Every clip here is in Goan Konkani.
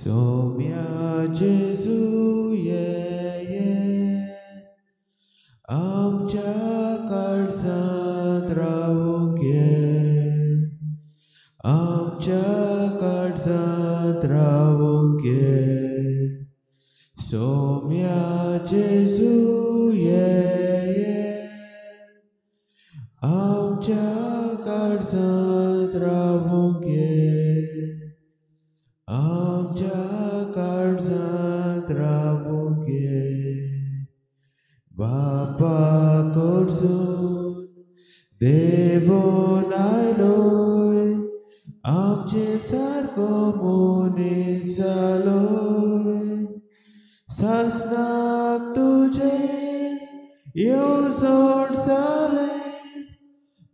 सोम्या जेजू ये ये आमच्या काळजांत रावूंक ये आमच्या काळजांत रावूंक ये सोम्या जेजू ये ये आमच्या काळजांत रावूंक ये आमच्या काळजांत रावूंक ये बापा कडसून देवून आयलोय आमचे सारको मनीस जालोय सासणाक तुजें येवजण जालें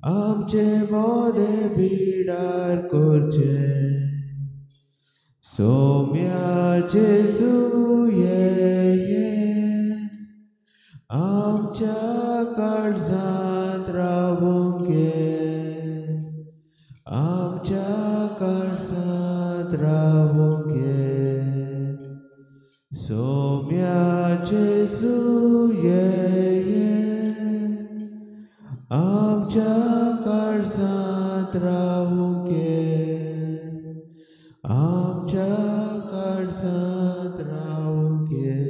आमचे मोदें बिडार करचें सोम्या जेजू ये ये आमच्या काळजांत रावूंक ये आमच्या काळजांत रावूंक ये सोम्या जेजू ये ये आमच्या काळजांत रावूंक ये आमच्या काळजांत रावूंक ये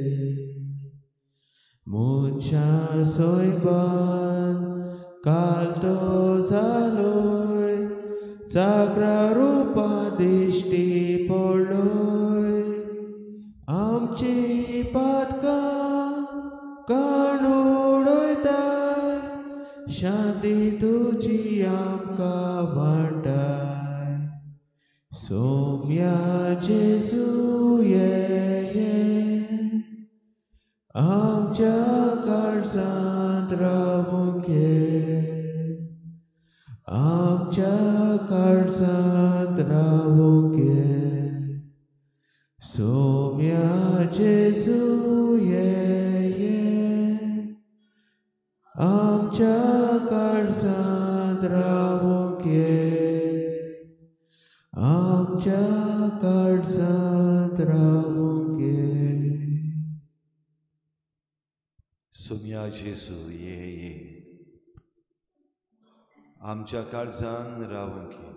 मनशां सोयबान काल तो जालोय चाकरा रुपा दिश्टी पडलोय आमची पातकां काण उडयता शांती तुजी आमकां वांटाय सोम्या जेजू ये ये आमच्या काळजांत रावूंक ये आमच्या काळजांत रावूंक ये सोम्या जेजू ये ये आमच्या काळजांत रावूंक ये आमच्या काळजांत रावूंक ये. सोम्या जेजू ये ये आमच्या काळजान रावूंक ये.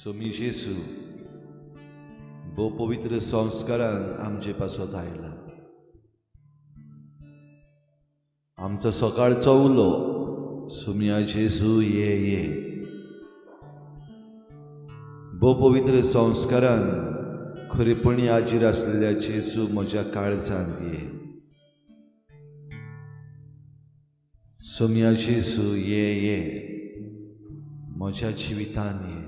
सोमी जेजू भोव पवित्र संस्कारान आमचे पासत आयला. आमचो सकाळचो उलो सोम्या जेजू ये ये भोव पवित्र संस्कारान खरेपणी आजीर आसलेल्या जेजू म्हज्या काळजांत ये. सोम्या जेजू ये ये म्हज्या जिवितान ये.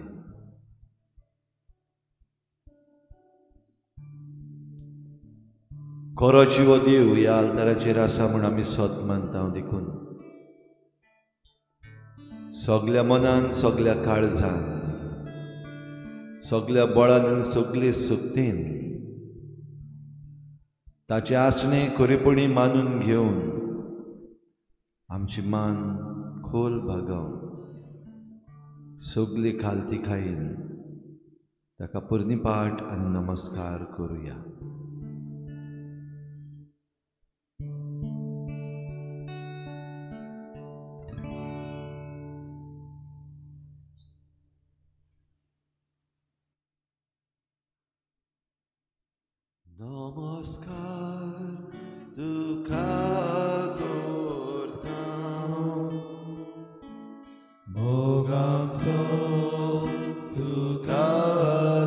खरो जिवो देव ह्या आल्ताराचेर आसा म्हूण आमी सत मानता. देखून सगल्या मनान, सगल्या काळजान, सगल्या बळान आनी सगले शक्तीन ताचें आसणें खरेपणी मानून घेवन आमची मान खोल भागावन सगली खालती खायन ताका पुर्णीपाठ आनी नमस्कार करुया. नमस्कार तुका करता मोगांचो तुका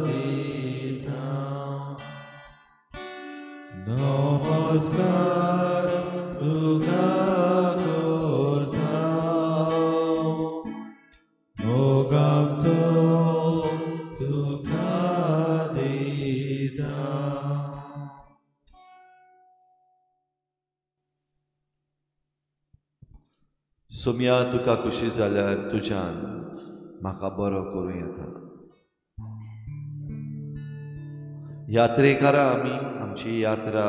दिता नमस्कार तुका करता मोगांचो तुका दिता. सोम्या तुका खुशी जाल्यार तुज्यान म्हाका बरो करूं येता. यात्रेकारां आमी आमची यात्रा,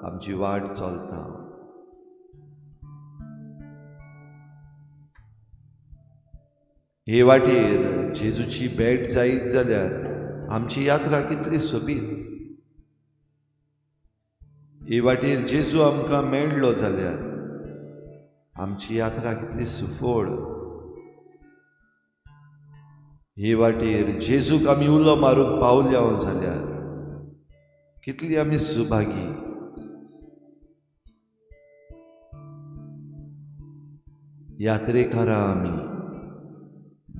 आमची वाट चलता. हे वाटेर जेजूची भेट जायत जाल्यार आमची यात्रा कितली सोबीत। हे वाटेर जेजू आमकां मेळ्ळो जाल्यार आमची यात्रा कितली सुफळ। हे वाटेर जेजूक आमी उलो मारूंक पावल्या जाल्यार कितली आमी सुभागी। यात्रेकारां आमी,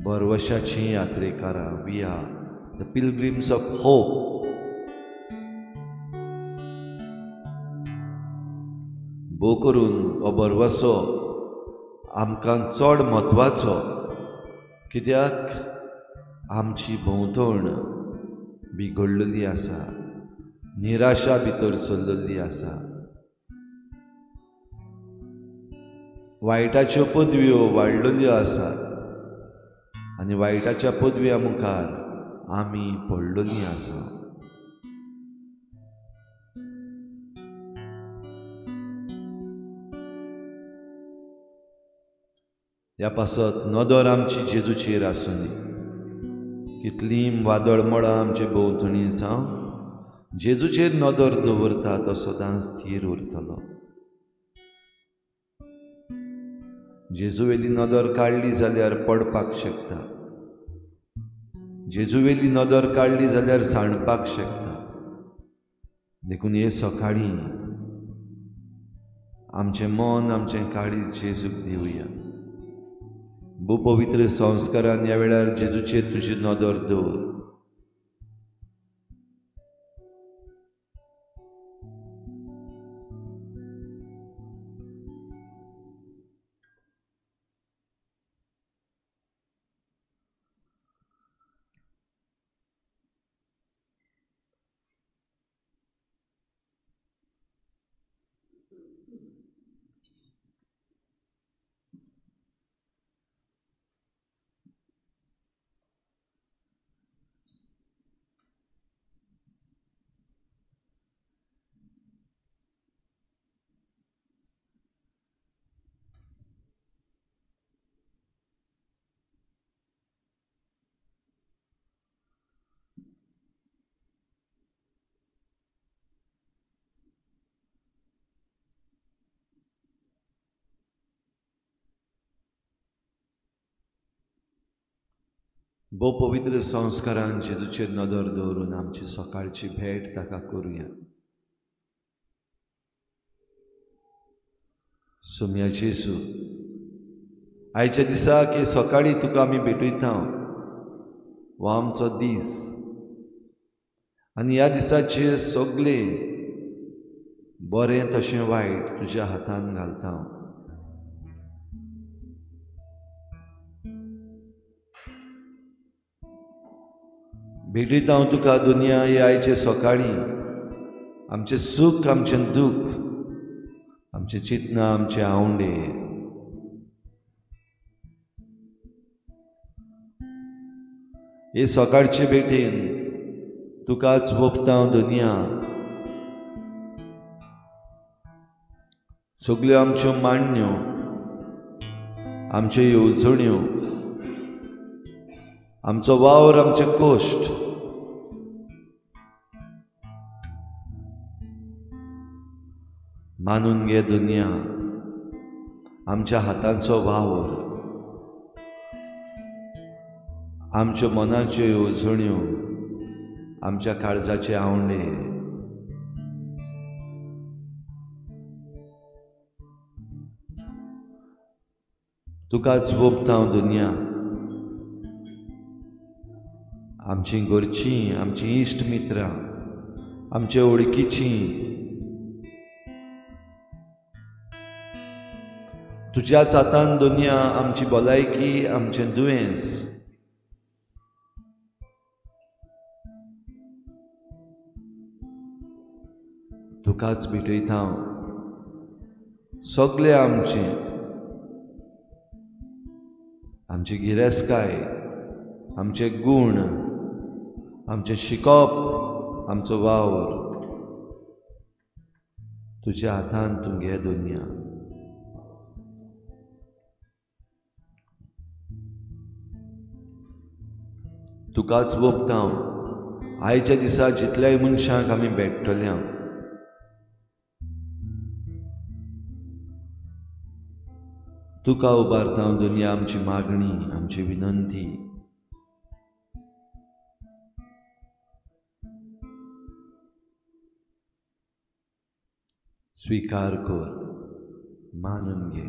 बरवशाचीं यात्रेकारां, we are the pilgrims of hope. भोव करून हो बरवसो आमकां चड म्हत्वाचो, कित्याक आमची भोंवतण बिगडलेली आसा, निराशा भितर सरलेली आसा, वायटाच्यो पदव्यो वाडलेल्यो आसात आनी वायटाच्या पदव्या मुखार आमी पडलेलीं आसा। ह्या पासत नदर आमची जेजूचेर आसूं दी। कितलीं वादळ मळां आमचे भोंवतणी जावं, जेजूचेर नदर दवरता तो सदांच थीर उरतलो। जेजूवेली नदर काडली जाल्यार पडपाक शकता, जेजूवेली नदर काडली जाल्यार सांडपाक शकता। देखून हे सकाळीं आमचें मन, आमचें काळीज जेजूक दिवया। भोव पवित्र संस्कारान ह्या वेळार जेजूचेर तुजी नदर दवर। भोव पवित्र संस्कारान जेजूचेर नदर दवरून आमची सकाळची भेट ताका करुया। सोम्या जेजू, आयच्या दिसाक हे सकाळी तुका आमी भेटयता, हो आमचो दीस आनी ह्या दिसाचे सगळे बरें तशें वायट तुज्या हातान घालता। भेटयता हांव तुका दुनिया हे आयचे सकाळी आमचें सूख, आमचें दूख, आमचें चिंतना, आमचे आवंडे, हे सकाळचे भेटेन तुकाच वोपता हांव दुनिया। सगल्यो आमच्यो मांडण्यो, आमच्यो येवजण्यो, आमचो वावर, आमचे कश्ट, मानून घे दुनिया आमच्या हातांचो वावर, आमच्यो मनाच्यो येवजण्यो, आमच्या काळजाचे आवंडे। तुकाच वोपता हांव दुनिया। आमची घरचीं, आमची इश्ट मित्रां, आमचे वळखीचीं तुज्याच हातान दुनिया आमची भलायकी, आमचें दुयेंस, तुकाच भेटयता हांव। सगळें आमचें, आमची गिरेस्तकाय, आमचे गूण, आमचें शिकप, आमचो वावर तुज्या हातान तूं घे दुनिया। तुकाच वोपता आयच्या दिसा जितल्याय मनशांक आमी भेटतले तुका उबारता दुनिया आमची मागणी, आमची विनंती. स्वीकार कर, मानून घे.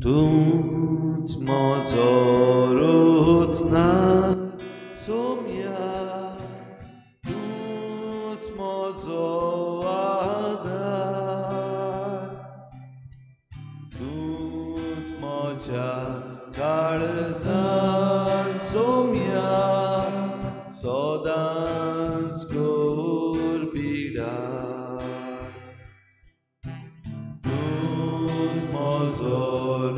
तूंच म्हजो रोचनार सोम्या, तूंच म्हजो आदार, तूंच म्हज्या काळजान सोम्या, सदांच कर पिडार. तूंच म्हजो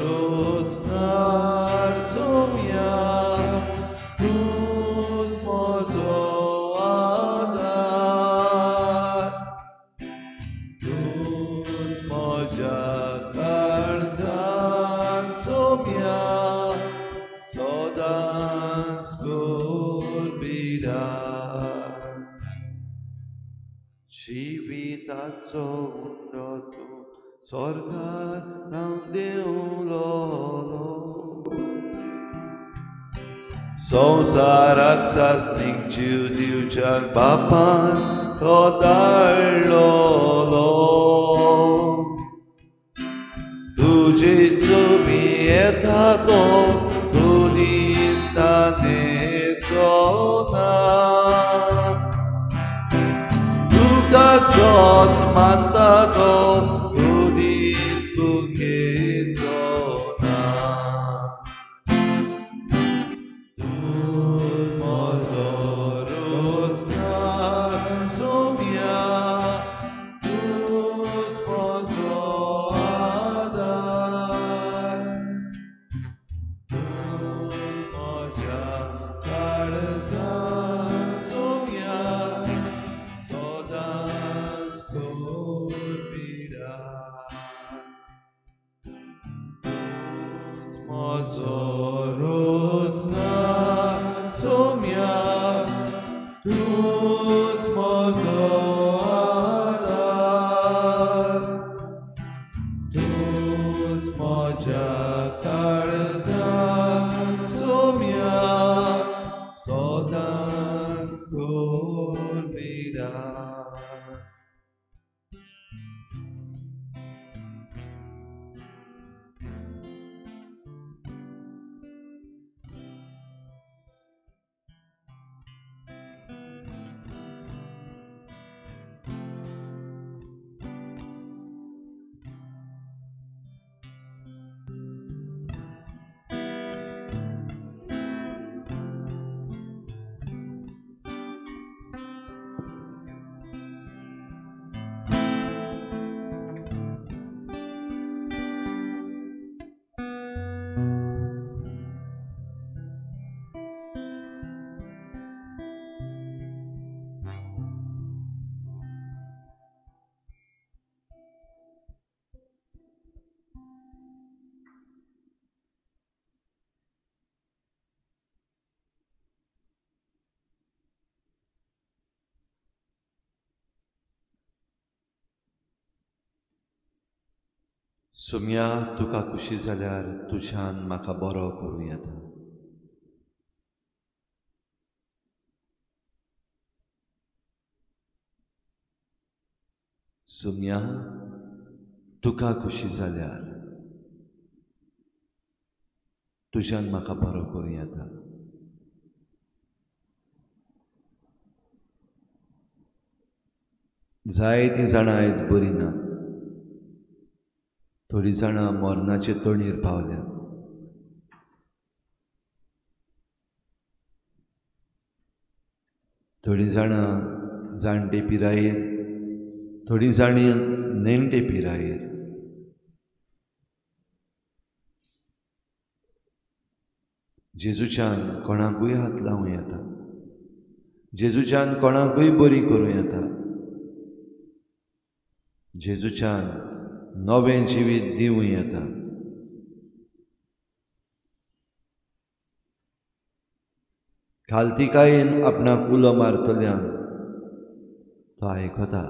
रोचनार सोम्या, तूंच म्हजो आदार, तूंच म्हज्या काळजान सोम्या, सदांच कर पिडार. जिविताचो उंडो तूं स्वर्गार हांव देंवलोलो, संवसाराक सासणीक जीव दिवच्याक बापान तो धाडलोलो. तुजे चोमी येता तो तूं दिसता नेचो ना, तुका सत मानता तो तूं दीस तुगेचो ना. तूंच म्हजो रोचनार सोम्या, तूंच म्हजो आदार, तूंच म्हज्या काळजान सोम्या, सदांच कर पिडार. तूंच म्हजो रोचनार सोम्या, तूंच म्हजो आदार, तूंच म्हज्या काळजान सोम्या, सदांच कर पिडार. सोम्या, तुका खुशी जाल्यार तुज्यान म्हाका बरो करूं येता. सोम्या, तुका खुशी जाल्यार तुज्यान म्हाका बरो करूं येता. जायतीं जाणां आयज बरीं ना, थोडीं जाणां मरणाचे तणीर पावल्या. थोडीं जाणां जाणटे पिरायेर, थोडीं जाणां नेणटे पिरायेर। जेजूच्यान कोणाकूय हात लावं येता, जेजूच्यान कोणाकूय बरी करूं येता, जेजूच्यान नवें जिवीत दिवं येता। खालतिकायेन आपणाक उलो मारतल्यांक तो आयकता।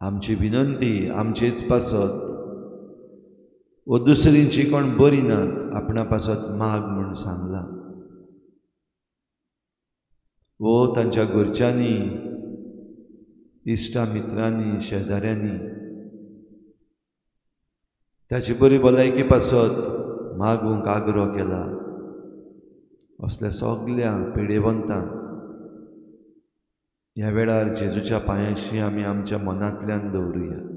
आमची विनंती आमचेच पासत वो दुसरींची कोण बरी नात आपणा पासत माग म्हूण सांगलां, वो तांच्या घरच्यांनी, इश्टा मित्रांनी, शेजाऱ्यांनी ताची बरी भलायकी पासत मागूंक आग्रो केला। असल्या सगल्या पिडेवंतांक ह्या वेळार जेजूच्या पांयांशी आमी आमच्या मनांतल्यान दवरुया।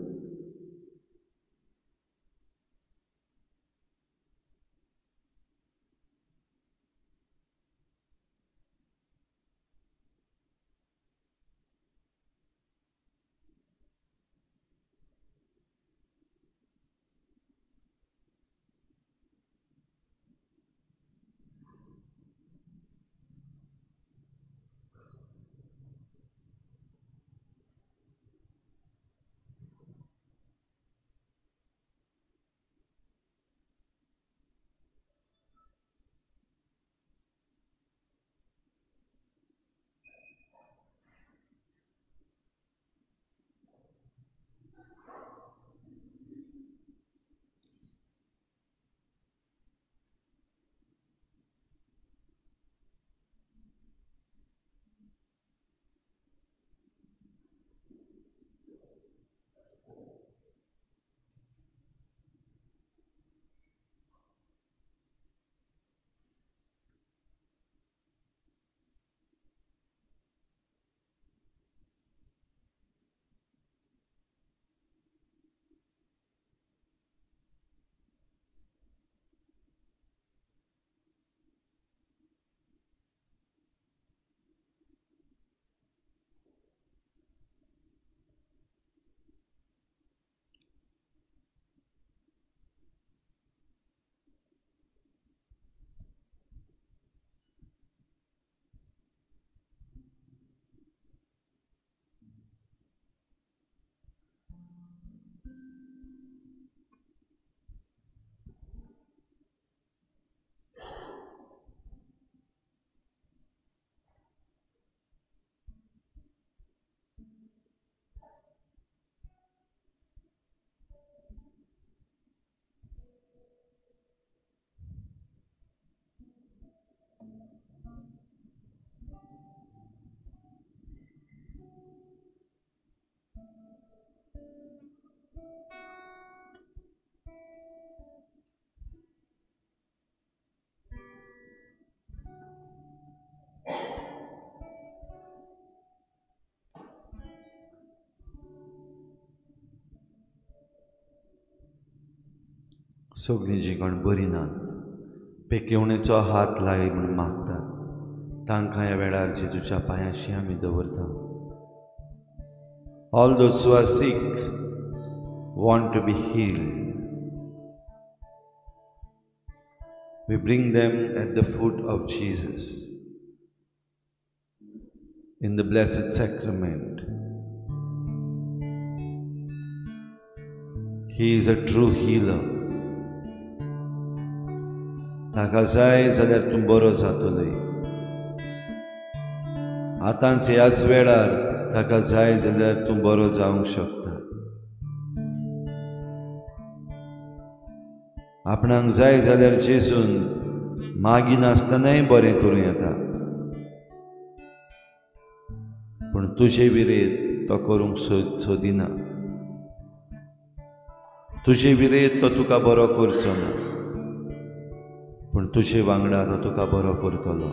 सगळीं जीं कोण बरीं नात, पेकेवणेचो हात लाय म्हूण मागतात, तांकां ह्या वेळार जेजूच्या पांयांशी आमी दवरता। All those who are sick want to be healed. We bring them at the foot of Jesus in the Blessed Sacrament. He is a true healer. ताका जाय जाल्यार तूं बरो जातलो। आतांच ह्याच वेळार ताका जाय जाल्यार तूं बरो जावंक शकता। आपणाक जाय जाल्यार जेजून मागिनासतनाय बरें करूं येता, पूण तुजे विरेत तो करूंक सोदिना, तुजे विरेत तो तुका बरो करचो ना, पूण तुजे वांगडा तो तुका बरो करतलो।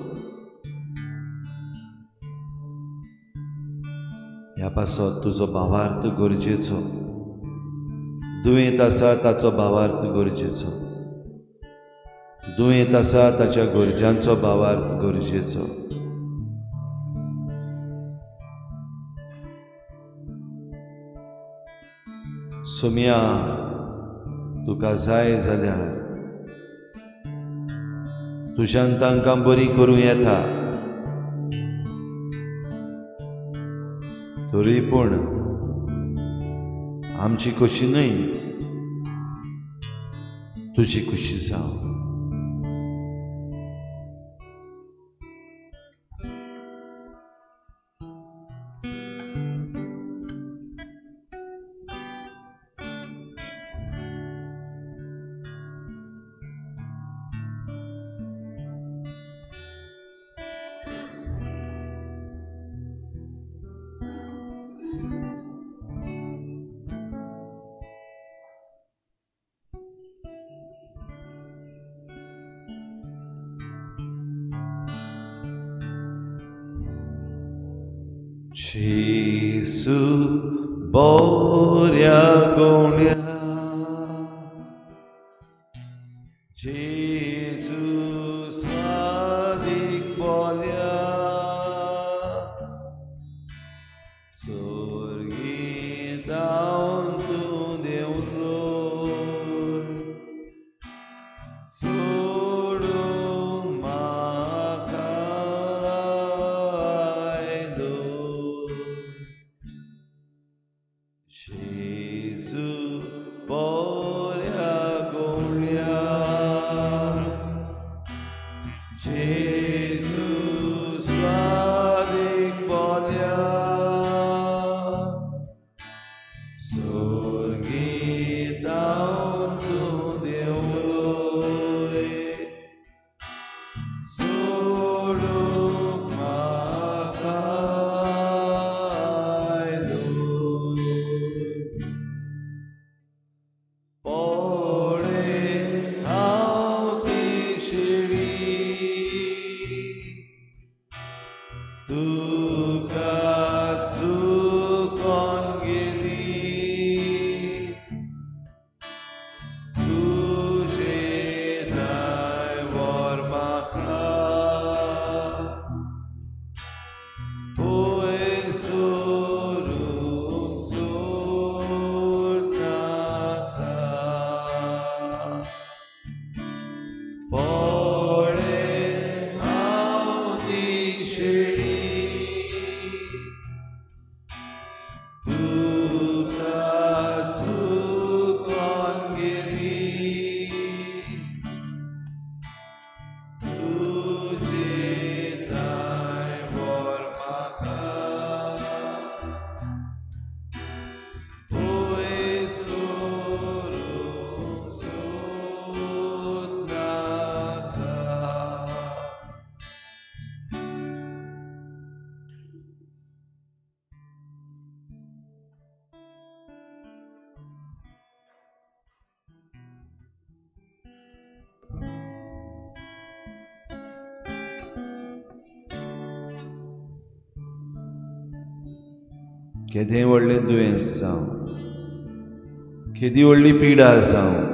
ह्या पासत तुजो भावार्थ गरजेचो, दुयेंत आसा ताचो भावार्थ गरजेचो। दुयेंत आसा ताच्या गरजांचो भावार्थ गरजेचो. सोम्या तुका जाय जाल्यार तुज्यान तांकां बरी करूं येता, तरी पूण आमची खोशी न्हय, तुजी खोशी जावं. जेजू बऱ्या गोंड्या, जेजू स्वादीक बोल्या, स्वर्गी जावन तूं देंवलो, सोडूंक म्हाका आयलो. जेजू बऱ्या गोंड्या, जेजू स्वादीक बोल्या, स्वर्गी जावन तूं देंवलो, सोडूंक म्हाका आयलो. पळे हांव ती शिडी तुका चुकोन गेली, तुजें दायवर म्हाका पयस व्हरूंक सोडनाका. पळे हांव ती शिडी तुका चुकोन गेली, तुजें दायवर म्हाका पयस व्हरूंक सोडनाका. केदें व्हडलें दुयेंस जावं, केदी व्हडली पिडा जावं,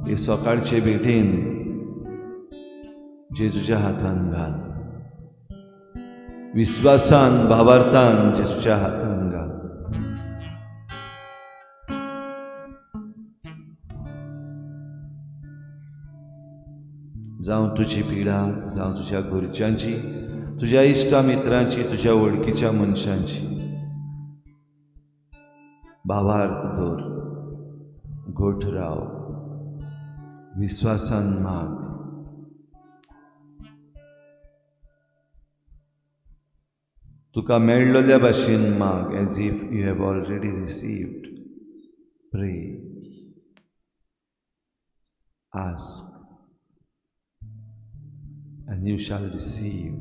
ती सकाळचे भेटेन जेजूच्या हातान घाल. विस्वासान भावार्थान जेजूच्या हातान घाल. जावं तुजी पिडा, जावं तुज्या घरच्यांची, तुज्या इश्टा मित्रांची, तुज्या वळखीच्या मनशांची, भावार्थ दवर, घट राव, विस्वासान माग. तुका मेळ्ळल्या भाशेन माग, as if you have already received. Pray, ask, and you shall receive.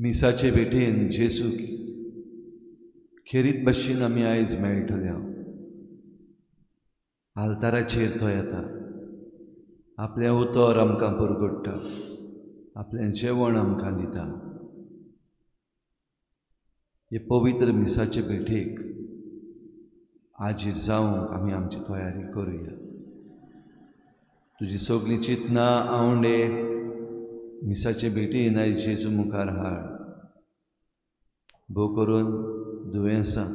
मिसाचे भेटेन जेजू खेरीत भशेन आमी आयज मेळटले. आल्ताराचेर तो येता, आपलें उतर आमकां पुरगुट्टा, आपलें जेवण आमकां दिता. हे पवित्र मिसाचे भेटेक हाजीर जावंक आमी आमची तयारी करुया. तुजी सगळीं चिंतनां आवंडे मिसाचे भेटेन आयज जेजू मुखार हाड. भोव करून दुयेंसां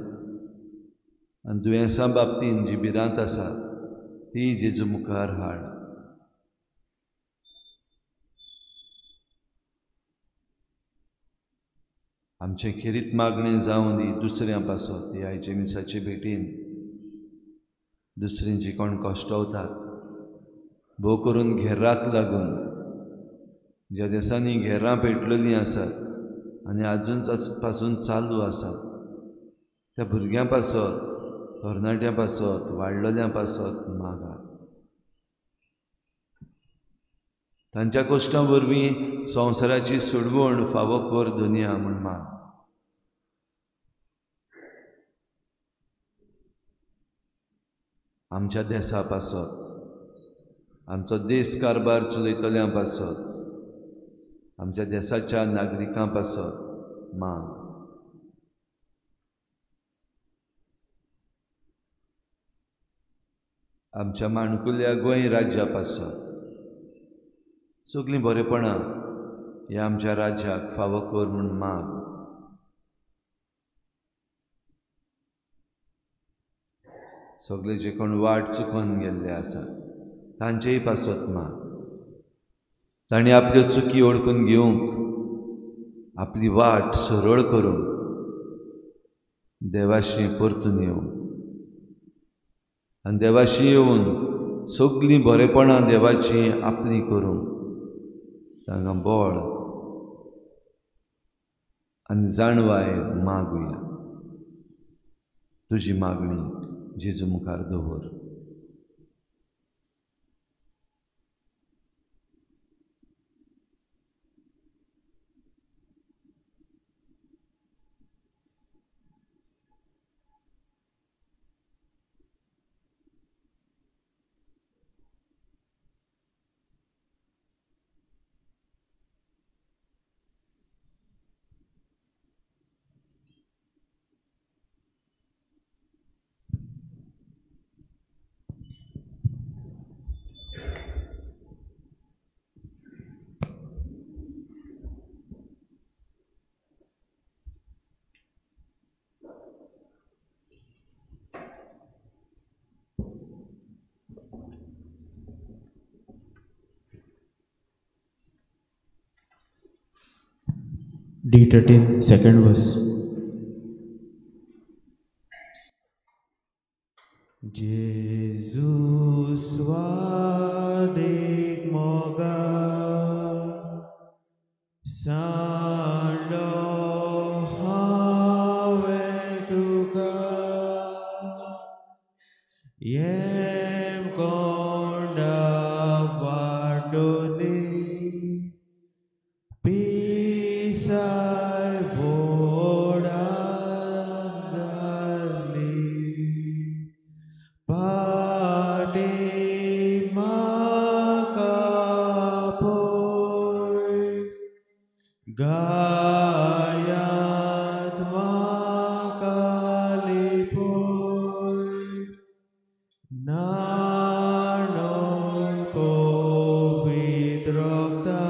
आनी दुयेंसां बाबतीन जी भिरांत आसा ती जेजू मुखार हाड. आमचें खेरीत मागणें जावं दी दुसऱ्यां पासत. ह्या आयचे मिसाचे भेटेन दुसरीं जी कोण कश्टवतात, भोव करून घेराक लागून ज्या देसांनी घेरां पेटलेलीं आसात आनी आजून पासून चालू आसात त्या भुरग्यां पासत, तरणाट्यां पासत, वाडलेल्यां पासत मागा. तांच्या कश्टां वरवीं संवसाराची सोडवण फावो कर दुनिया म्हूण माग. आमच्या देसा पासत, आमचो देश कारभार चलयतल्यां पासत, आमच्या देसाच्या नागरिकां पासत माग. आमच्या माणकुल्या गोंय राज्या पासत सगळीं बरेपणां ह्या आमच्या राज्याक फावो कर म्हूण माग. सगळे जे कोण वाट चुकोन गेल्ले आसा तांचेय पासत माग. तांणी आपल्यो चुकी ओळखून घेवंक, आपली वाट सरळ करूंक, देवाशी परतून येवंक आनी देवाशी येवन सगळीं बरेपणां देवाचीं आपलीं करूंक तांकां बळ आनी जाणवाय मागुया. तुजी मागणी जेजू मुखार दवर. D13, second verse. Jesus swadik moga salo have tuka yem konda vadoli pisai voda zali pati makapoy gayat makalipoy nanoy povidrokta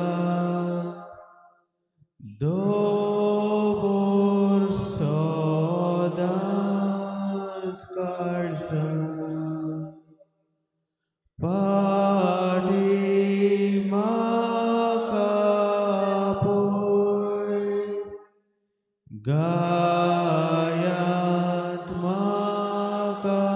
Dovor sodat karsa padi makapoy gayat makalipoy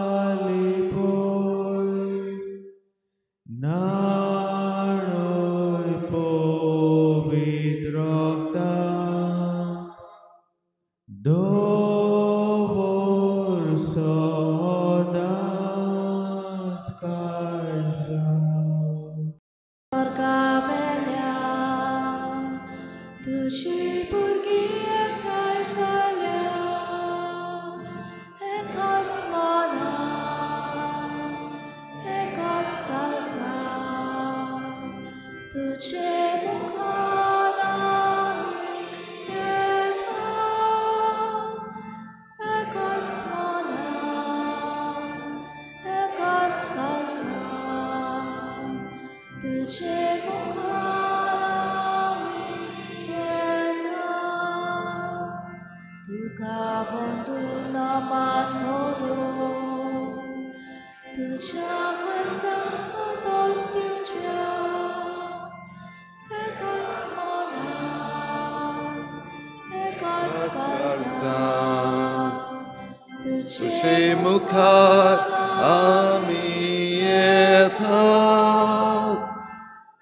nanoy povidrokta Dovor sodat karsa. Orgavelea, तुजी भुरगीं तुजे मुखार आमी येतात,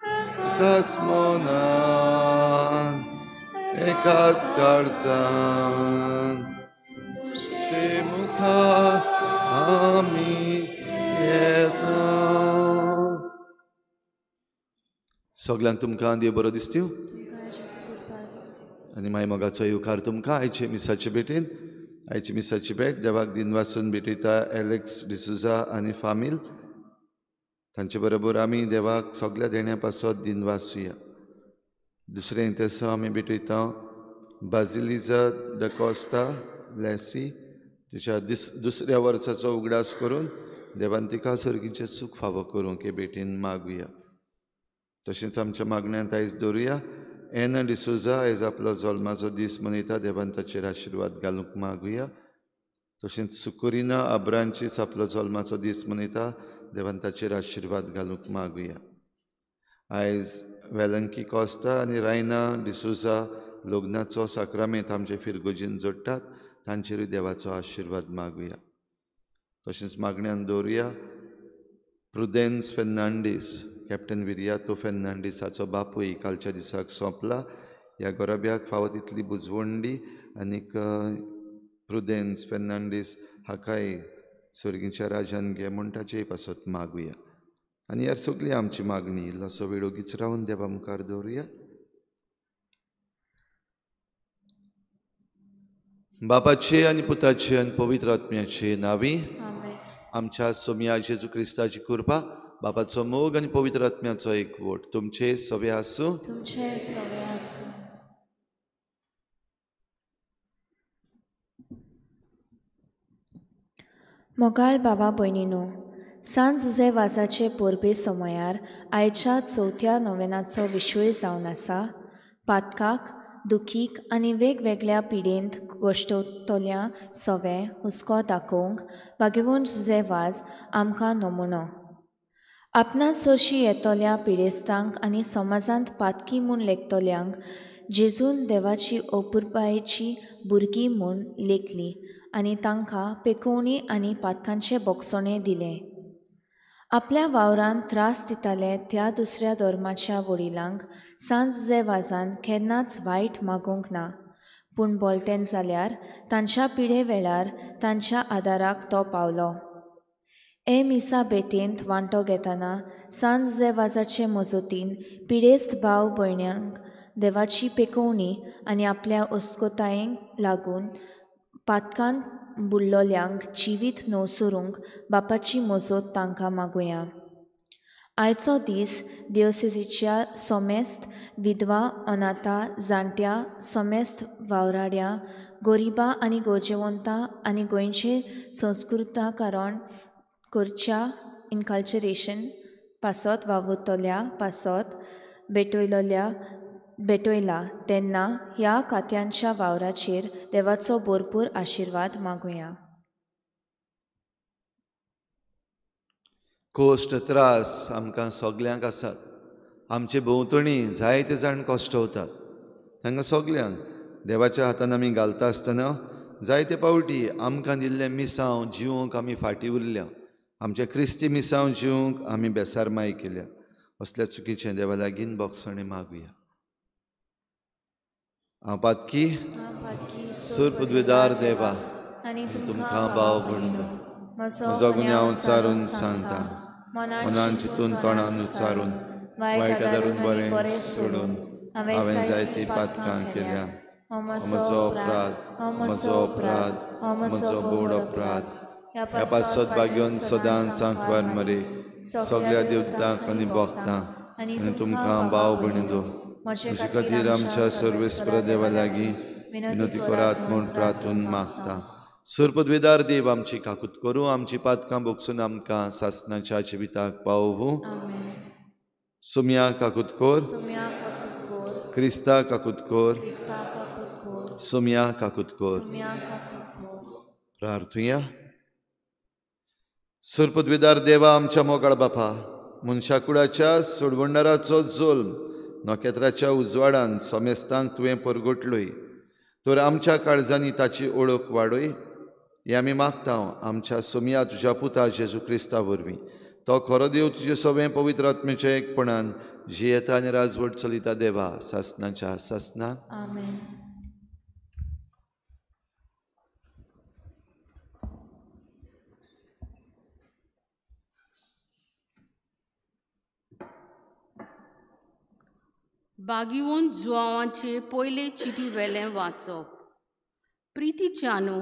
एकाच मनान एकाच काळजान, तुजे मुखार आमी येतात. सगल्यांक तुमकां देव बरो दिसत्यो आनी माय मोगाचो येवकार तुमकां आयचे मिसाचे भेटेन. आयची मिसाची भेट देवाक दिन वाचून भेटयता एलेक्स डिसुजा आनी फामील. तांचे बरोबर आमी देवाक सगल्या देण्या पासत दिन वाचुया. दुसरें तेसो आमी भेटयता बाजिलिजा the Costa लॅसी, तिच्या दुसऱ्या वर्साचो उगडास करून देवान तिका सर्गीचें सूख फावो करूंक हे भेटीन मागुया. तशेंच आमच्या मागण्यांत आयज दवरुया एना डिसोजा आयज आपलो जल्माचो दीस मनयता, देवान ताचेर आशिर्वाद घालूंक मागुया. तशेंच सुकुरिना आब्रांचीस आपलो जल्माचो दीस मनयता, देवान ताचेर आशिर्वाद घालूंक मागुया. आयज वेलंकी कोस्ता आनी रायना डिसोजा लग्नाचो साक्रामेंत आमचे फिरगोजीन जोडटात, तांचेरूय देवाचो आशिर्वाद मागुया. तशेंच मागण्यान दवरुया प्रुदेन्स फेर्नांडीस, कॅप्टन विरियातो फेर्नांडीस हाचो बापूय कालच्या दिसाक सोंपला. ह्या गोरब्याक फावो तितली बुजवंडी आनीक प्रुदेन्स फेर्नांडीस हाकाय सर्गीच्या राजान घे म्हूण ताचेय पासत मागुया. आनी ह्या सगली आमची मागणी इल्लोसो वेळ ओगीच रावन देवा मुखार दवरुया. बापाचे आनी पुताचे आनी पवित्र आत्म्याचे नांवी आमच्या सोमया जेजू क्रिस्ताची कृपा, बापाचो मोग आनी पवित्र आत्म्याचो एकवट तुमचे सवे आसूं. तुमचे सवे आसूं. मोगाळ बाबा भयणीनो, सांत जुझे वाजाचे परबे समयार आयच्या चवथ्या नोवेनाचो विशय जावन आसा पातकाक, दुखीक आनी वेगवेगळ्या पिडेंत गोश्टवतल्या सवे हुस्को दाखोवंक भागेवन जुझे वाज आमकां नमुनो. आपणा सरशी येतल्या पिडेस्तांक आनी समाजांत पातकी म्हूण लेखतल्यांक जेजून देवाची अपुरबायेची भुरगीं म्हूण लेखली आनी तांकां पेकोवणी आनी पातकांचें बोगसणें दिलें. आपल्या वावरान त्रास दिताले त्या दुसऱ्या धर्माच्या वडिलांक सांत जुझे वाजान केन्नाच वायट मागूंक ना, पूण बोलतेन जाल्यार तांच्या पिडे वेळार तांच्या आदाराक तो पावलो. हे मिसा भेटेंत वांटो घेतना सांत जुझे वाजाचे मजतीन पिडेस्त भाव भयण्यांक देवाची पेकोवणी आनी आपल्या अस्कोतायेक लागून पातकान बुडलोल्यांक जिवीत नवसरूंक बापाची मजत तांकां मागुया. आयचो दीस दियोसेजीच्या सोमेस्त विधवा, अनाथा, जाणट्या, सोमेस्त वावराड्या, गरिबा आनी गरजेवंता आनी गोंयचे संस्कृताकरण करच्या इनकल्चरेशन पासत वावुरतल्या पासत भेटयला तेन्ना ह्या खात्यांच्या वावराचेर देवाचो भरपूर आशिर्वाद मागुया. कश्ट त्रास आमकां सगल्यांक आसात. आमचे भोंवतणी जायते जाण कश्टवतात. तांकां सगल्यांक देवाच्या हातान आमी घालता आसतना जायते पावटी आमकां दिल्लें मिसांव जिवंक आमी फाटीं उरल्या. आमचे क्रिस्ती मिसांव जिवंक आमी बेसारमाय केल्या. असल्या चुकीचें देवा लागीं बोगसणें मागुया. हांव पातकी सूर पदवेदार देवा, तुमकां भाव भयणीनो म्हजो गुन्यांव उच्चारून सांगता, मनान चिंतून तोंडान उच्चारून वायट धरून बरें सोडून हांवें जायतीं पातकां केल्या. म्हजो अपराध, म्हजो अपराध, म्हजो बोड अपराध. ह्या पासत भाग्योन सदांच आंकवार मरे सगल्या देवतांक आनी भक्तांक आनी तुमकां भाव भयणीनो म्हजे खातीर आमच्या सर्वेस्पर देवा लागीं विनंती करात म्हूण प्रार्थून मागता. सुरपदवेदार देव आमची काकूत करूं, आमची पातकां भोगसून आमकां सासणाच्या जिविताक पावोवूं. सुम्या काकूत कोर, क्रिस्ता काकूत कोर, सुम्या काकूत कोर. प्रार्थुया. सुरपदवेदार देवा आमच्या मोगाळ बापा, मनशाकुडाच्या सोडवणदाराचो जोल्म नखेत्राच्या उजवाडान समेस्तांक तुवें परगटलोय, तर आमच्या काळजांनी ताची ओळख वाडय. हें आमी मागता आमच्या सोमया तुज्या पुता जेजू क्रिस्ता वरवीं. तो खरो देव तुजे सवें पवित्र आत्म्याच्या एकपणान जियेता आनी राजवट चलयता देवा सासनाच्या सासना. आमेन. बागिवून जुवांवाचे पयले चिटी वेलें वाचप. प्रितीच्यानू,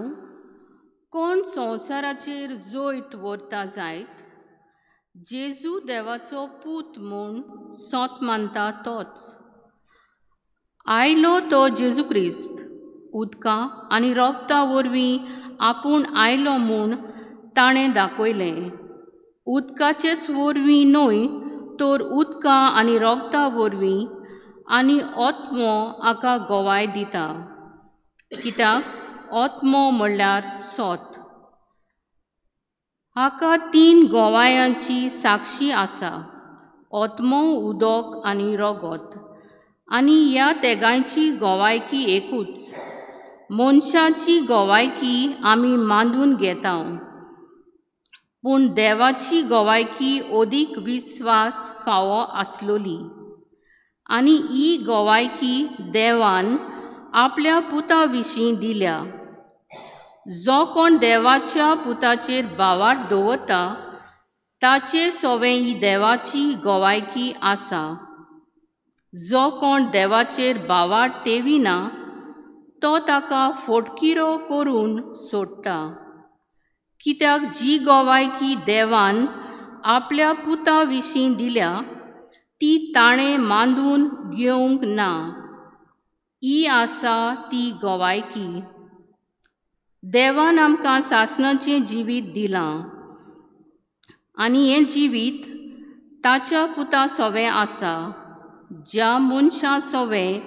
कोण संवसाराचेर जैत व्हरता जायत, जेजू देवाचो पूत म्हूण सोत मानता तोच. आयलो तो जेजू क्रिस्त उदका आनी रोगता वरवीं आपूण आयलो म्हूण ताणें दाखयलें. उदकाचेच वरवीं न्हय तर उदका आनी रोगता वरवीं आनी ओत्मो हाका गवाय दिता. कित्याक ओत्मो म्हणल्यार सोत. हाका तीन गवायांची साक्षी आसा, ओत्मो, उदक आनी रोगोत. आनी ह्या तेगांयची गवायकी एकूच. मनशाची गवायकी आमी मानून घेता, पूण देवाची गवायकी अदीक विस्वास फावो आसलोली. आनी ही गवायकी देवान आपल्या पुता विशीं दिल्या. जो कोण देवाच्या पुताचेर भावार्थ दवरता ताचे सवें ही देवाची गवायकी आसा. जो कोण देवाचेर भावार्थ तेविना तो ताका फोटकिरो करून सोडटा. कित्याक जी गवायकी देवान आपल्या पुता विशीं दिल्या ती ताणें मांदून घेवंक ना. ही आसा ती गवायकी. देवान आमकां सासणाचें जिवीत दिलां आनी हें जिवीत ताच्या पुता सवें आसा. ज्या मनशां सवें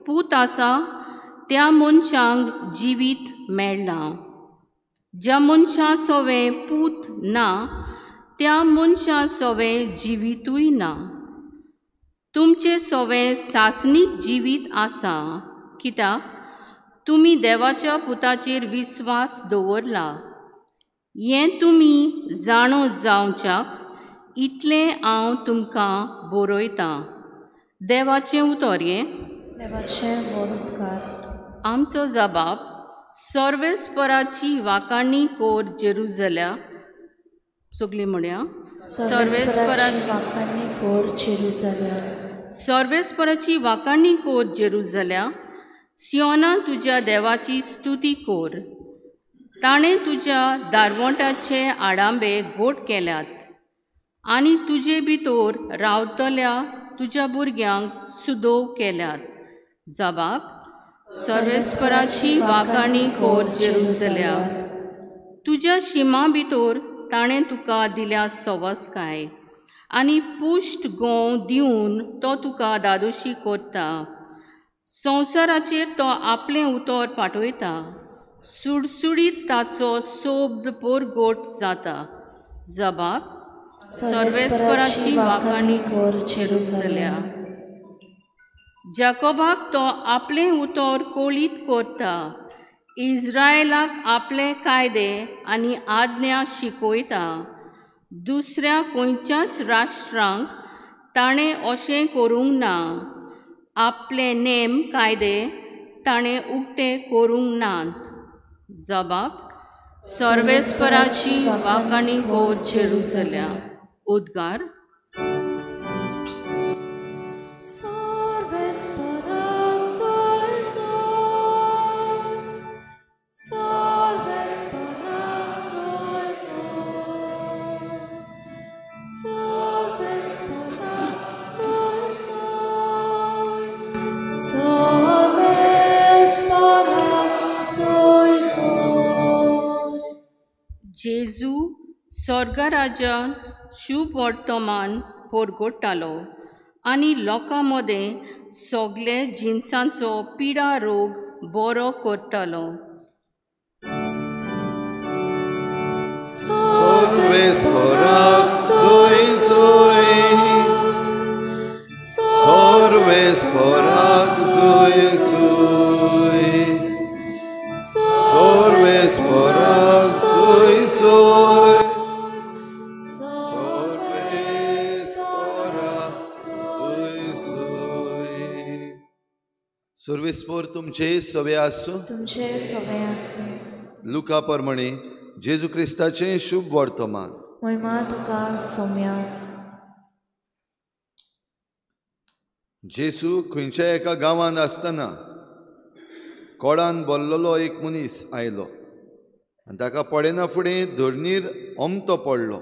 पूत आसा त्या मनशांक जिवीत मेळ्ळां. ज्या मनशां सवें पूत ना त्या मनशां सवें जिवीतूय ना. तुमचें सवें सासणीक जिवीत आसा, कित्याक तुमी देवाच्या पुताचेर विस्वास दवरला. हें तुमी जाणो जावच्याक इतलें हांव तुमकां बरयतां. देवाचें उतर हें. देवाचें व्हड उपकार. आमचो जबाब सर्वेस्पराची वाखाणी कोर जेरुजल्या. सगळीं म्हणया, सर्वेस्पराची वाखाणी कोर जेरुजल्या. सर्वेस्पराची वाखाणी कोर जेरुजल्या. सियोना तुज्या देवाची स्तुती कोर. ताणें तुज्या दारवंटाचे आडांबे घोट केल्यात आनी तुजे भितर रावतल्या तुज्या भुरग्यांक सुदोव केल्यात. जबाब सर्वेस्पराची वाखाणी कोर जेरुजल्या. तुज्या शिमा भितर ताणें तुका दिल्या सवसकाय आनी पुश्ट गोंव दिवन तो तुका दादोशी करता. संवसाराचेर तो आपलें उतर पाठयता. सुडसुडीत ताचो सोब्द पोरगोट जाता. जबाब सर्वेस्पराची वाखाणी कोर जेरुजल्या. जाकोबाक तो आपलें उतर कोळीत करता. इस्रायलाक आपले कायदे आनी आज्ञा शिकयता. दुसऱ्या खंयच्याच राष्ट्रांक ताणें अशें करूंक ना. आपले नेम कायदे ताणें उक्ते करूंक नात. जबाब सर्वेस्पराची वाखाणी कोर जेरुजल्या. उद्गार. जेजू स्वर्गराज्यांत शुभ वर्तमान परगट्टालो आनी लोकां मदें सगळे जिनसांचो पिडा रोग बरो करतालो. सर्वेस्पराक जोय जोय, सर्वेस्पराक जोय जोय, सर्वेस्पराक सुर्वेस्पोर तुमचे सवे आसूं, तुमचे सवे आसूं. लुका प्रमाणे जेजू क्रिस्ताचें शुभ वर्तमान. महिमा तुका सोम्या. जेजू खंयच्या एका गांवांत आसतना कोडान भरलेलो एक मनीस आयलो आनी ताका पळयना फुडें धरणीर ओमतो पडलो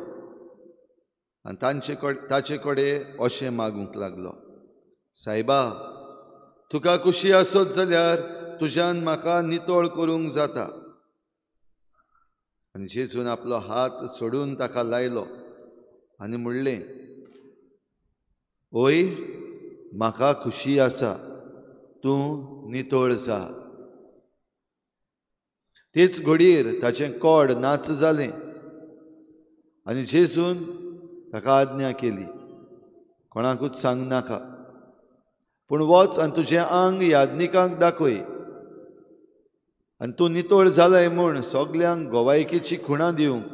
आनी ताचे कडेन अशें मागूंक लागलो, सायबा, तुका खुशी आसत जाल्यार तुज्यान म्हाका नितळ करूंक जाता. आनी जेजून आपलो हात सोडून ताका लायलो आनी म्हणलें, ओय, म्हाका खुशी आसा, तूं नितळ जा. तेच घडयेर ताचें कोड नाच जालें आनी जेजून ताका आज्ञा केली, कोणाकूच सांग नाका, पूण वच आनी तुजें आंग याज्ञिकांक दाखय आनी तूं नितळ जालाय म्हूण सगल्यांक गोवायकेची खुणां दिवंक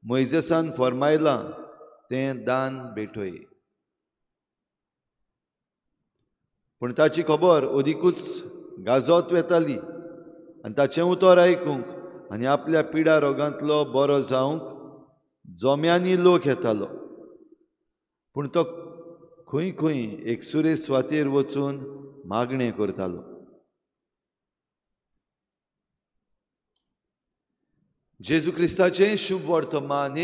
मोयजेसान फर्मायलां तें दान भेटय. पूण ताची खबर अदिकूच गाजत वेताली आनी ताचें उतर आयकूंक आनी आपल्या पिडा रोगांतलो बरो जावंक जोम्यांनी लोक येतालो. पूण तो खंय खंय एकसुरे सुवातेर वचून मागणें करतालो. जेजू क्रिस्ताचें शुभ वर्तमान.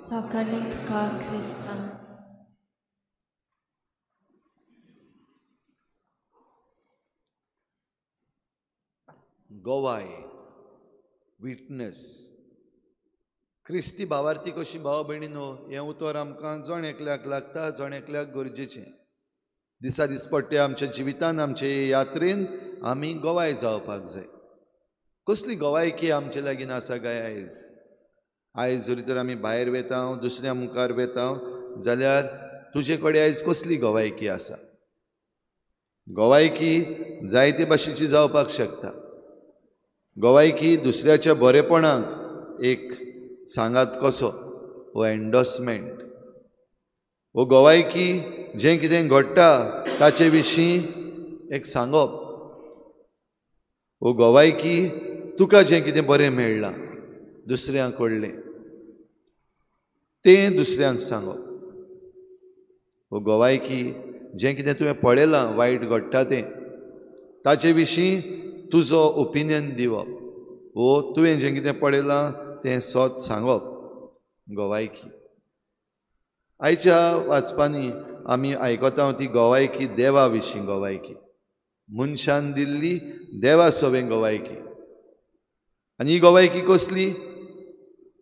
तुका क्रिस्ता. गोवाय, विटनस. क्रिस्ती भावार्थी कशी भाव भयणीनो, हें उतर आमकां जण एकल्याक लागता, जण एकल्याक गरजेचें. दिसा दिसपट्टे आमच्या जिवितान, आमचे यात्रेन आमी गोवाय जावपाक जाय. कसली गोवायकी आमचे लागीं आसा काय आयज? आयज जरी तर आमी भायर वेता, दुसऱ्या मुखार वेता जाल्यार तुजे कडेन आयज कसली गोवायकी आसा? गोवायकी जायते भाशेची जावपाक शकता. गोवायकी दुसऱ्याच्या बरेपणाक एक सांगात कसो, वो एन्डोर्समेंट. वो गोवायकी जें कितें घडटा ताचे विशीं एक सांगप. वो गोवायकी तुका जें कितें बरें मेळ्ळां दुसऱ्यां कडलें तें दुसऱ्यांक सांगप. वो गोवायकी जें कितें तुवें पळयलां वायट घडटा तें ताचे विशीं तुजो ओपिनियन दिवप, वो तुवें जें कितें पळयलां तें सत सांगप, गोवायकी. आयच्या वाचपांनी आमी आयकता ती गोवायकी देवा विशीं गोवायकी, मनशान दिल्ली देवा सवें गोवायकी. आनी ही गोवायकी कसली?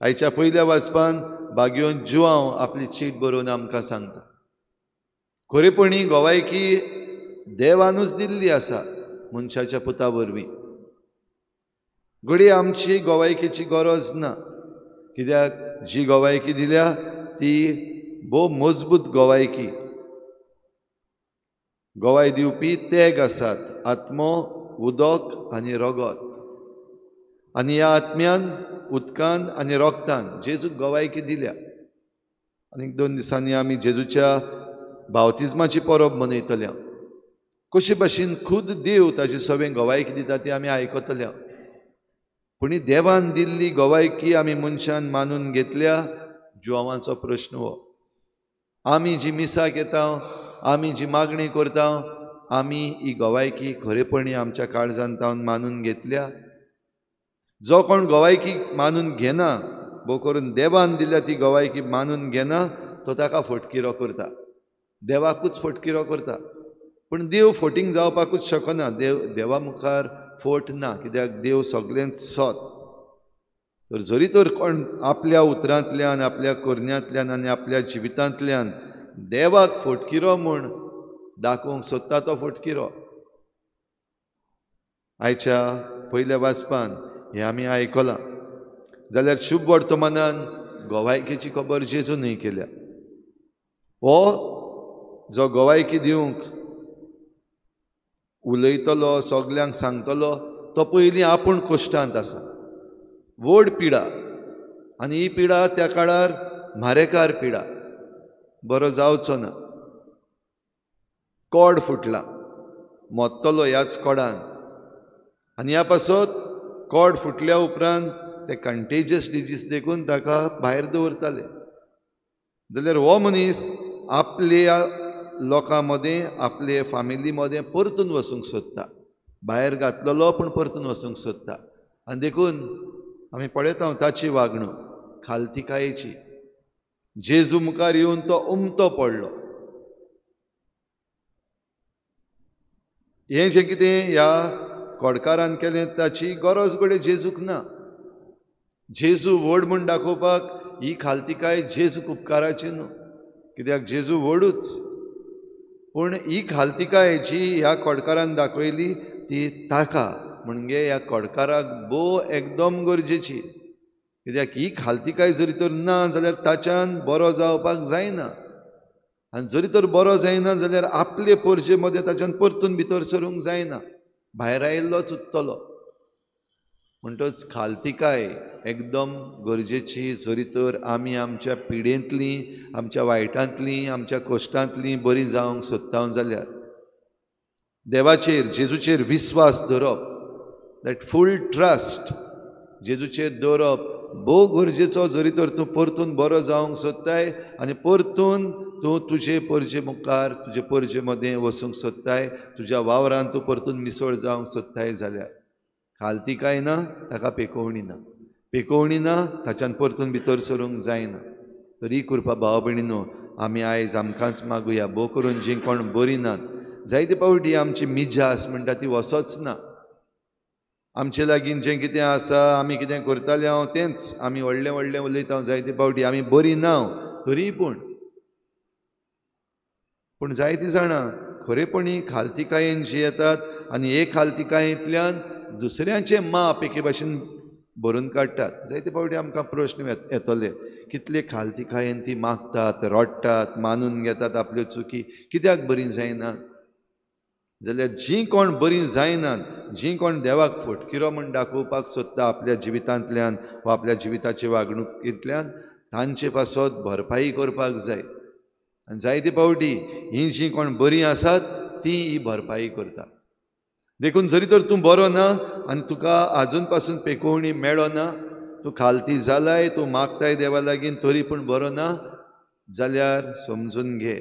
आयच्या पयल्या वाचपान बागयोन जुआंव आपली चीट बरोवन आमकां सांगता. खरेपणी गोवायकी देवानूच दिल्ली आसा मनशाच्या पुता वरवीं. घडये आमची गोवायकेची गरज ना, कित्याक जी गोवायकी दिल्या ती भोव मजबूत गोवायकी. गोवाय दिवपी तेग आसात, आत्मो, उदक आनी रगत. आनी ह्या आत्म्यान, उदकान आनी रोगतान जेजूक गोवायकी दिल्या. आनी 2 दिसांनी आमी जेजूच्या बावतिज्माची परब मनयतल्या. कशे भाशेन खुद देव ताची सगळें गोवायकी दिता ती आमी आयकतल्या. पूण ही देवान दिल्ली गोवायकी आमी मनशान मानून घेतल्या? जुआंवाचो प्रश्न हो. आमी जी मिसाक येता, आमी जी मागणी करता, आमी ही गोवायकी खरेपणी आमच्या काळजान तावन मानून घेतल्या? जो कोण गोवायकी मानून घेना, भोव करून देवान दिल्या ती गोवायकी मानून घेना, तो ताका फटकिरो करता, देवाकूच फटकिरो करता. पूण देव फोटींग जावपाकूच शकना. देव, देवा मुखार फोट ना, कित्याक देव सगळेंच सत. तर जरी तर कोण आपल्या उतरांतल्यान, आपल्या करण्यांतल्यान आनी आपल्या जिवितांतल्यान देवाक फटकिरो म्हूण दाखोवंक सोदता तो फटकिरो. आयच्या पयल्या वाचपान हें आमी आयकलां. जाल्यार शुभ वर्तमानान गोवायकेची खबर जेजूनय केल्या. हो जो गोवायकी दिवंक उलयतलो, सगल्यांक सांगतलो, तो पयलीं आपूण कश्टांत आसा. व्हड पिडा, आनी ही पिडा त्या काळार मारेकार पिडा, बरो जावचो ना, कोड फुटला. मोत्तलो ह्याच कोडान. आनी ह्या पासत कोड फुटल्या उपरांत ते कंटेजियस डिजीज देखून ताका भायर दवरताले. जाल्यार हो मनीस आपल्या लोकां मदें, आपले फामिली मदें परतून वचूंक सोदता. भायर घातलेलो पूण परतून वचूंक सोदता. आनी देखून आमी पळयता ताची वागणूक खालतिकायेची. जेजू मुखार येवन तो उमतो पडलो. हें जें कितें ह्या कोडकारान केलें ताची गरज घडये जेजूक ना. जेजू व्हड म्हूण दाखोवपाक ही खालतिकाय जेजूक उपकाराची न्हू, कित्याक जेजू व्हडूच. पूण ही खालतिकाय जी ह्या कोडकारान दाखयली ती ताका म्हणजे ह्या कोडकाराक भोव एकदम गरजेची, कित्याक ही खालतिकाय जरी तर ना जाल्यार ताच्यान बरो जावपाक जायना, आनी जरी तर बरो जायना जाल्यार आपले पोरजे मदें ताच्यान परतून भितर सरूंक जायना, भायर आयिल्लोच उरतलो. म्हणटच खालतिकाय एकदम गरजेची जरी तर आमी आमच्या पिडेंतलीं, आमच्या वायटांतलीं, आमच्या कश्टांतलीं बरीं जावंक सोदता जाल्यार देवाचेर, जेजूचेर विस्वास दवरप, that full trust जेजूचेर दवरप भोव गरजेचो. जरी तर तूं परतून बरो जावंक सोदताय आनी परतून तूं तुजे परजे मुखार, तुजे परजे मदें वचूंक सोदताय, तुज्या वावरान तूं परतून मिसळ जावंक सोदताय जाल्यार खालतिकाय ना ताका पेकोवणी ना, पेकोवणी ना ताच्यान परतून भितर सरूंक जायना. तरी कृपा भाव भयणीनो आमी आयज आमकांच मागुया, भोव करून जीं कोण बरीं नात. जायते फावटी आमची मिजास म्हणटा ती वसोच ना. आमचे लागीं जें कितें आसा, आमी कितें करताले हांव तेंच आमी व्हडलें व्हडलें उलयता. जायते फावटी आमी बरीं ना तरी पूण जायतीं जाणां खरेपणी खालतिकायेन जी येतात आनी हे खालतिकायेंतल्यान दुसऱ्यांचें माप एके भाशेन भरून काडटात. जायते फावटी आमकां प्रश्न येतले, कितले खालतिकायेन ती मागतात, रडटात, मानून घेतात आपल्यो चुकी, कित्याक बरीं जायनात? जाल्यार जीं कोण बरीं जायनात, जीं कोण देवाक फटकिरो म्हूण दाखोवपाक सोदता आपल्या जिवितांतल्यान वा आपल्या जिविताचे वागणुकेंतल्यान, तांचे पासत भरपाई करपाक जाय. आनी जायते फावटी हीं जीं कोण बरीं आसात तीं ही भरपाई करतात. देखून जरी तर तूं बरो ना आनी तुका आजून पासून पेकोवणी मेळो ना, तूं खालती जालाय, तूं मागताय देवा लागीं तरी पूण बरो ना जाल्यार समजून घे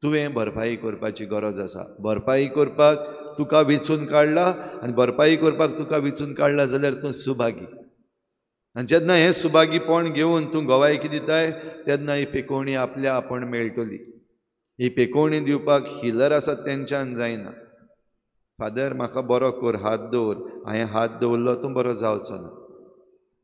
तुवें भरपाई करपाची गरज आसा. भरपाई करपाक तुका वेंचून काडला आनी भरपाई करपाक तुका वेंचून काडला जाल्यार तूं सुभागी. आनी जेन्ना हें सुभागीपण घेवन तूं गवायकी दिताय तेन्ना ही पेकोवणी आपल्या आपूण मेळटली. ही पेकोवणी दिवपाक हिलर आसात तेंच्यान जायना. फादर म्हाका बरो कर, हात दवर, हांवें हात दवरलो तूं बरो जावचो ना,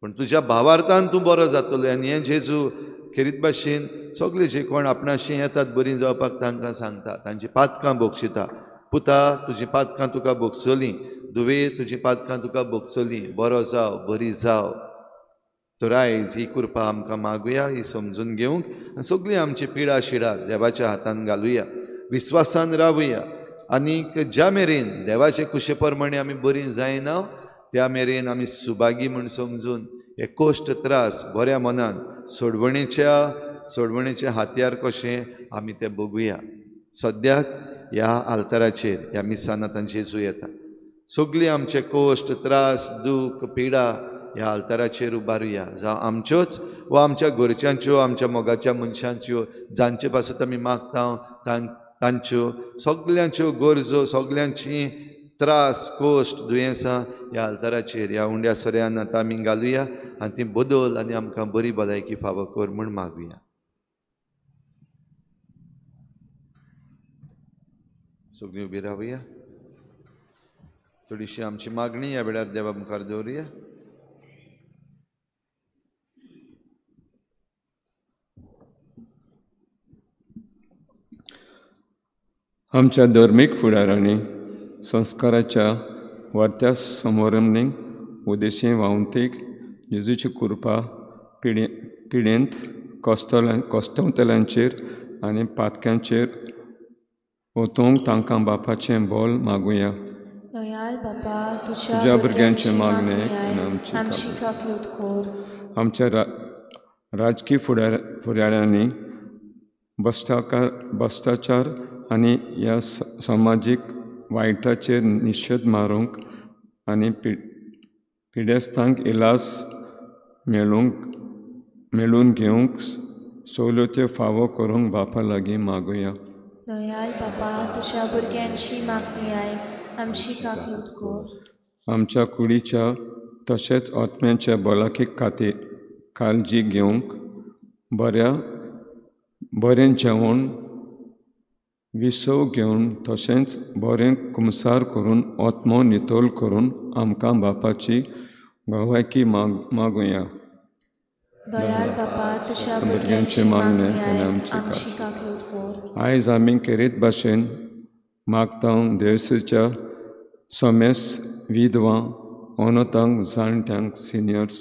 पूण तुज्या भावार्थान तूं बरो जातलो. आनी हें जेजू खेरीत भाशेन सगळे जे कोण आपणाशी येतात बरीं जावपाक तांकां सांगता, तांची पातकां बक्षिता. पुता तुजी पातकां तुका बक्षली, धुवे तुजी पातकां तुका बक्षली, बरो जाव, बरी जाव. तर आयज ही कृपा आमकां मागुया, ही समजून घेवंक आनी सगळी आमची पिडा शिडा देवाच्या हातान घालुया, विस्वासान रावया. आनीक ज्या मेरेन देवाचे कुशे प्रमाणे आमी बरीं जायना त्या मेरेन आमी सुभागी म्हूण समजून हे कश्ट त्रास बऱ्या मनान सोडवणेचे हातयार कशें आमी ते बघुया. सद्याक ह्या आल्ताराचेर ह्या मिसान आतां जेजू येता. सगळी आमचे कश्ट त्रास दूख पिडा ह्या आल्ताराचेर उबारुया, जावं आमच्योच वा आमच्या घरच्यांच्यो, आमच्या मोगाच्या मनशांच्यो, जांचे पासत आमी मागता तांच्यो सगल्यांच्यो गरजो, सगल्यांची त्रास कश्ट दुयेंसां ह्या आल्ताराचेर ह्या उंड्या सोऱ्यान आतां आमी घालुया आनी ती बदल आनी आमकां बरी भलायकी फावो कर म्हूण मागुया. सगळीं उबी रावया, थोडीशी आमची मागणी ह्या वेळार देवा मुखार दवरुया. आमच्या धर्मीक फुडारांनी संस्काराच्या वाडत्या समारंभीक उद्देशी वावंतीक जेजूची कृपा पिडेंत कश्टवतल्यांचेर आनी पातक्यांचेर ओतूंक तांकां बापाचें बोल मागुया. दयाल बापा, तुज्या भुरग्यांचें मागणें आनी आमची काकलूत कर. आमच्या राजकी फुडाऱ्यांनी भश्टाचार आनी ह्या समाजीक वायटाचेर निशेध मारूंक आनी पिडेस्तांक इलाज मेळून घेवंक सवलत्यो फावो करूंक बापा लागीं मागुया. दयाल बापा, तुज्या भुरग्यांची मागणी आयक, आमची काकलूत कर. आमच्या कुडीच्या तशेंच आत्म्याच्या भलायके खातीर काळजी घेवंक बरें जेवण, विसव घेवन तशेंच बरें कुमसार करून आत्मो नितळ करून आमकां बापाची गवायकी मागुया. दयाल बापा, तुज्या भुरग्यांची मागणी आयक, आमची काकलूत कर. आयज आमी खेरीत भाशेन मागता देवसेच्या सोमेस विधवा, अनाथांक, जाणट्यांक, सिनियर्स,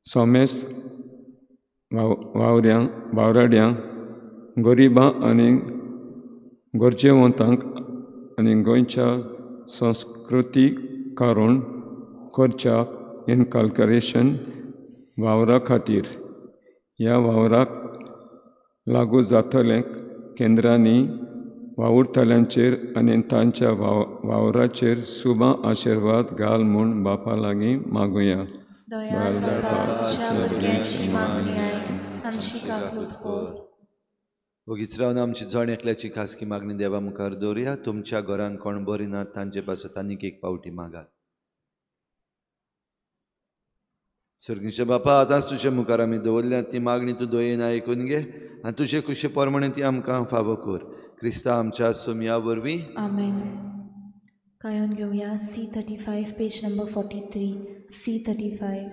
सोमेस वावराड्यांक, गरिबां आनी गरजेवंतांक आनी गोंयच्या संस्कृतीक कारण करच्या इनकल्करेशन वावरा खातीर ह्या वावराक लागू जातले केंद्रांनी वावुरतल्यांचेर आनी तांच्या वावराचेर सुबा आशिर्वाद घाल म्हूण बापा लागीं मागुया. दयाल बापा, तुज्या भुरग्यांची मागणी आयक, आमची काकलूत कर. ओगीच रावन आमची जण एकल्याची खासगी मागणी देवा मुखार दवरुया. तुमच्या घरान कोण बरी ना तांचे पासत आनीक एक पावटी मागात. सर्गीच्या बापा, आतांच तुजे मुखार आमी दवरल्या ती मागणी तूं दयेन आयकून घे आनी तुजे खुशे प्रमाणे ती आमकां फावो कर. क्रिस्ता आमच्या सोमया वरवीं आमेन. गायोन घेवया C35 page number 43. C35.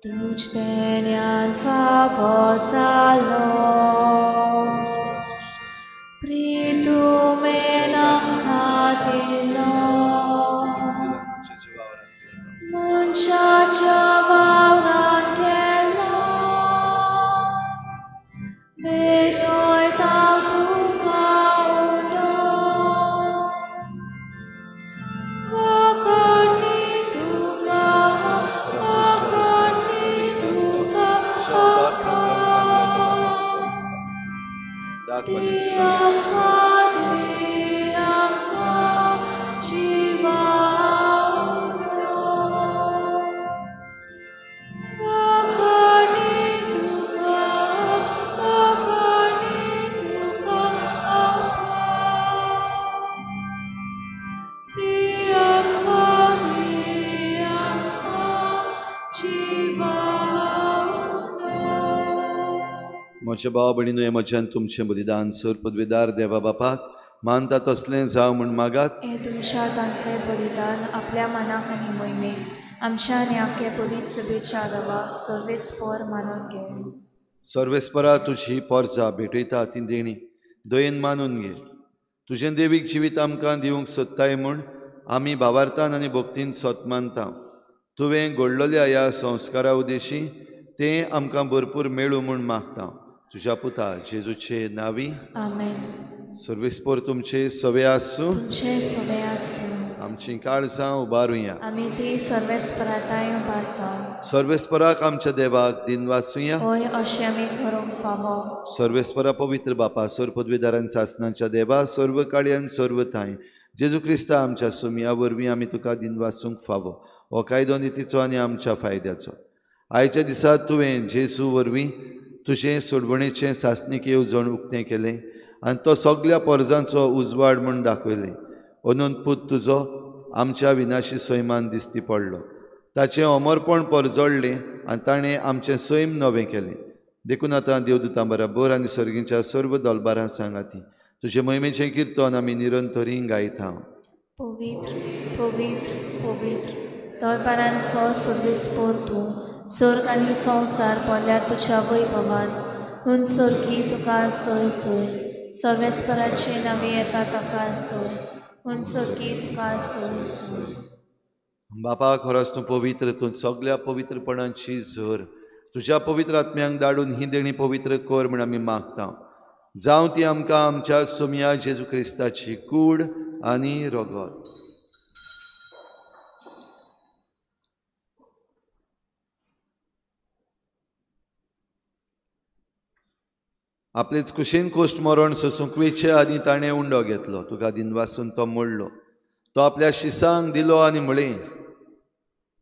तुझ देण्यान फावो जालो, प्रितुमेन आमकां दिलो, मनशाच्या वावरान केलो, भेटयता तुका उलो, वखदणी तुका, वखदणी तुका, दी आमकां, दी आमकां जिवा उलो, वखदणी तुका, वखदणी तुका, दी आमकां, दी आमकां जिवा उलो. म्हज्या भाव भयणीनो, हें म्हज्यान तुमचें बलिदान सर पदवेदार देवा बापाक मानता तसलें जावं म्हूण मागात. हें तुमच्या हातांतलें बलिदान आपल्या मनाक आनी मोहिमेक आमच्या आनी आख्या पवित्र सभेच्या देवाक सर्वेस्पर मानून घे. सर्वेस्परा, तुजी पोरजा भेटयता ती देणी दयेन मानून घे. तुजें देवीक जिवीत आमकां दिवंक सोदताय म्हूण आमी भावार्थान आनी भक्तीन सोत मानता. तुवें घडलेल्या ह्या संस्कारा उद्देशी तें आमकां भरपूर मेळूं म्हूण मागता. तुज्या पुता जेजूचे नांवी आमेन. सर्वेस्पर तुमचे सवे आसूं, तुमचे सवे आसूं. आमची काळजां उबारुया, आमी ती सर्वेस्पराताय उबारता. सर्वेस्पराक आमच्या देवाक दिनवासुया. हय, अशें आमी करूंक फावो. सर्वेस्परा पवित्र बापा, सर्व पदवीदारान सासनाच्या देवा, सर्व काळयान सर्व थांय जेजू क्रिस्ता आमच्या सुमया वरवीं आमी तुका दिनवासूंक फावो. हो कायदो नितीचो आनी आमच्या फायद्याचो. आयच्या दिसा तुवें जेजू वरवीं तुजें सोडवणेचें सासणीक येवजण उक्तें केलें आनी तो सगल्या पोरजांचो उजवाड म्हूण दाखयलें. अनंत पूत तुजो आमच्या विनाशी सैमान दिश्टी पडलो. ताचें अमरपण परजळ्ळें आनी ताणें आमचें सैम नवें केलें. देखून आतां देवदूतां बराबर आनी सर्गीच्या सर्व दलबारां सांगाती तुजे मोहिमेचें किर्तन आमी निरंतरी गायता. पवित्र पवित्र पवित्र दरबारांचो सर्वेस्पर तूं, स्वर्ग आनी संवसार पडल्या तुज्या वैभवान. हून स्वर्गी तुका सोय सोय, सर्वेस्पराचे नांवे येता ताका सोय, हून स्वर्गी तुका सोय सोय. बापा, खरोच तूं पवित्र, तूं सगल्या पवित्रपणाची झर. तुज्या पवित्र आत्म्यांक धाडून ही देणी पवित्र कर म्हूण आमी मागता. जावं ती आमकां आमच्या सोमया जेजू क्रिस्ताची कूड आनी रगत. आपलेच कुशीन कोश्ट मरण सोसूंक वेचे आदी ताणें उंडो घेतलो, तुका दिनवासून तो मोडलो, तो आपल्या शिसांक दिलो आनी म्हळें,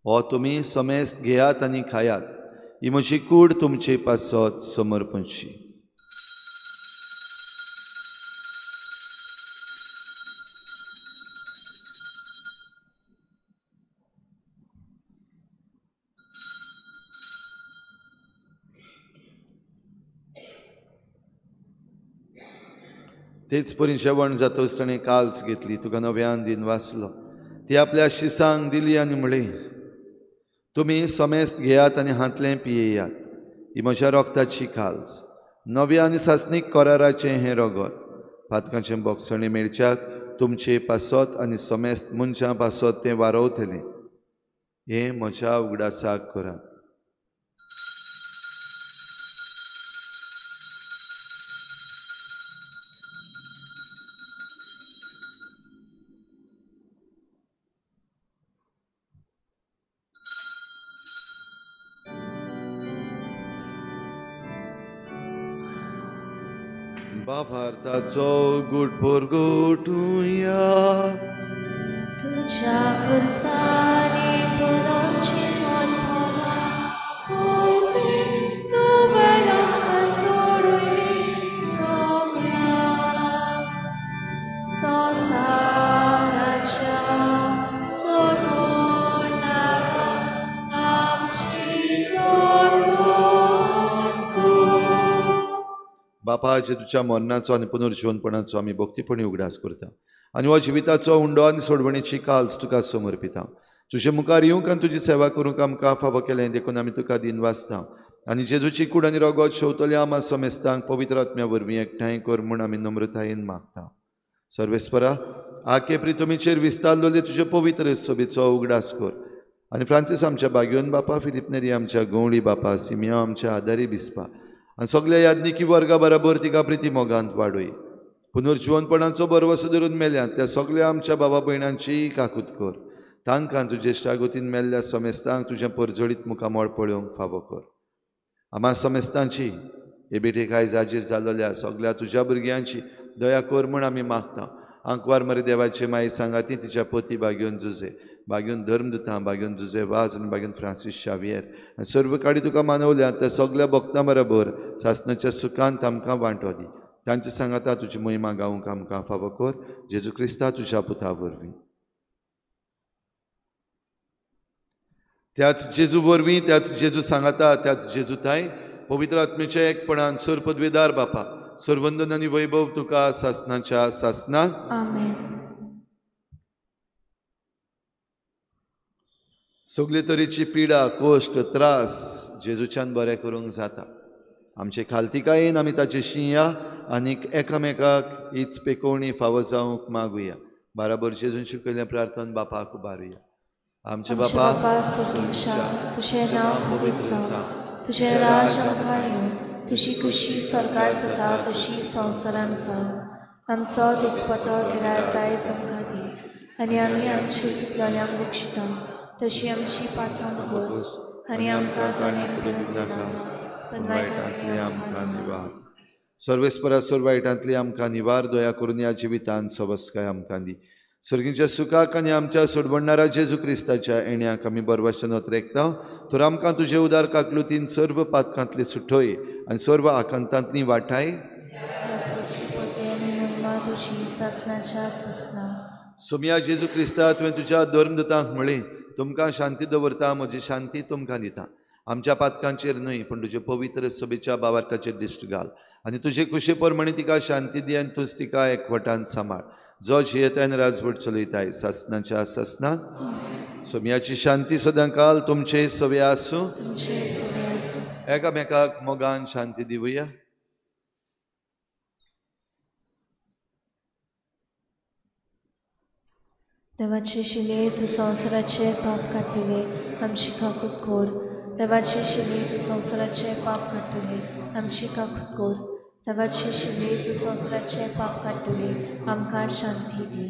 हो तुमी समेस्त घेयात आनी खायात, ही म्हजी कूड तुमचे पासत समर्पणची. तेच परी जेवण जातच ताणें काल्स घेतली, तुका नव्यान दिन वाचलो, ती आपल्या शिसांक दिली आनी म्हळें, तुमी समेस्त घेयात आनी हांतलें पियेयात, ही म्हज्या रोगताची काल्स, नव्या आनी सासणीक कराराचें हें रगत, पातकांचें बोगसणें मेळच्याक तुमचे पासत आनी समेस्त मनशां पासत तें वारवतलें, हें म्हज्या उगडासाक करा. भारताचो गुट पोरगोटुया तुझ्या खुर्सांनी पुनोची मनमोला पूर्वी तुवें आमकां सोडयली सोम्या संवसाराच्या सोडवणारा आमची सोडवण कर. बापा, जेजूच्या मरणाचो आनी पुनर्जिवनपणाचो आमी भक्तीपणी उगडास करता आनी हो जिविताचो उंडो आनी सोडवणेची काल्स तुका समर्पिता. तुजे मुखार येवंक आनी तुजी सेवा करूंक आमकां फावो केलें देखून आमी तुका दिनवासता आनी जेजूची कूड आनी रगत शेवतल्या आमा समेस्तांक पवित्र आत्म्या वरवीं एकठांय कर म्हूण आमी नम्रतायेन मागता. सर्वेस्परा, आके प्रितमीचेर विस्तारलेले तुजे पवित्र सभेचो उगडास कर आनी फ्रांसीस आमच्या बाग्योन बापा, फिलीप नेरी आमच्या गवळी बापा, सिमिया आमच्या आदारी बिस्पा आनी सगल्या याज्ञिकी वर्गा बराबर तिका प्रिती मोगांत वाडय. पुनर्जिवनपणाचो भरवसो धरून मेल्यात त्या सगल्या आमच्या बाबा भयणांची काकूत कर, तांकां तुजे इश्टागतीन मेल्ल्या समेस्तांक तुजें परजळीत मुखामळ पळोवंक फावो कर. आमा समेस्तांची हे बेठेक आयज हाजीर जाल्ल्या सगल्या तुज्या भुरग्यांची दया कर म्हूण आमी मागता. आंकवार मरे देवाचे माई सांगाती तिच्या पती बागेवन जुजे, बागेवन धर्मदुतां, बागेवन जुजे वाज आनी बागेवन फ्रांसीस शावियर आनी सर्व काडी तुका मानवल्या त्या सगल्या भक्तां बरोबर सासणाच्या सुखांत आमकां वांटो दी. तांचे सांगाता तुजी महिमा गावंक आमकां फावो कर, जेजू क्रिस्ता तुज्या पुता वरवीं. त्याच जेजू वरवीं, त्याच जेजू सांगाता, त्याच जेजू ताय पवित्र आत्मेच्या एकपणान सर्वपदवेदार बापा, सर्वंदन आनी वैभव तुका सासणाच्या सासना. आमेन. सगळे तरेची पिडा, कोश्ट, त्रास जेजूच्यान बरें करूंक जाता. आमचे खालतिकायेन आमी ताचे शिंया आनी एकामेकाक हीच पेकोवणी फावो जावंक मागुया. बराबर जेजून शिकयल्लें प्रार्थना बापाक उबारुया. आमचे बापा स्वर्गीच्या, तुजें नांव पवित्र जावं, तुजें राज आमकां येवं, तुजी खुशी स्वर्गार जाता तशी संवसारांत जावं. आमचो दिसपटो गिराय आयज आमकां दी आनी आमी आमची चुकलेल्यांक बक्षिता तशी आमची पात्रां नगोस आनी आमकां ताणें पडूंक दिनाका पण वायटांतली आमकां निवार. सर्वेस्परा सर्व वायटांतली आमकां निवार, दया करून ह्या जिवितांत सवस्काय आमकां दी. सर्गीच्या सुखाक आनी आमच्या सोडवणारा जेजू क्रिस्ताच्या येण्याक आमी बरवाचन रेखता, तर आमकां तुजे उदार काकलुतीन सर्व पातकांतली सुटोय आनी सर्व आकांतांतली वाटाय. सोमया जेजू क्रिस्ता, तुवें तुज्या धर्मदुतांक म्हळें, तुमकां शांती दवरता, म्हजी शांती तुमकां दिता. आमच्या पातकांचेर न्हय पूण तुजे पवित्र सभेच्या बावार्थाचेर दिश्ट घाल आनी तुजे कुशे प्रमाणे तिका शांती दी आनी तूंच तिका एकवटान सांबाळ, जो जियेताय आनी राजवट चलयताय सासणाच्या सासना. सोमयाची शांती सदांकाल तुमचे सवे आसूं. एकामेकाक मोगान शांती दिवया. देवाचे शिले तूं संवसाराचे पाप काडटले, आमची काकूत कर. देवाचे शिले तूं संवसाराचे पाप काडटले, आमची काकूत कर. देवाचे शिले तूं संवसाराचे पाप काडटले, आमकां शांती दी.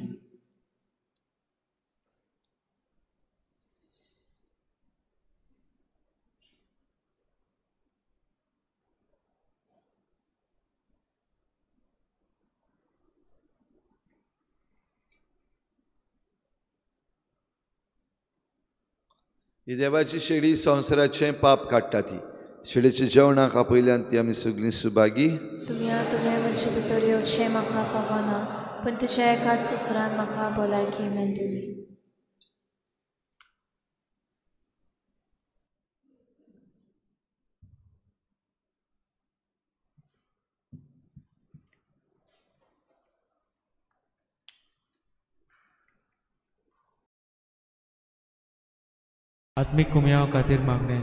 ही देवाची शेळी संवसाराचें पाप काडटा ती शेळीच्या जेवणाक आपयल्यान ती आमी सगळीं सुभागी. सुम्या तुवें म्हजे भितर येवचें म्हाका फावना, पूण तुज्या एकाच उतरान म्हाका भलायकी मेळटली. आत्मीक कुमयाव खातीर मागणें.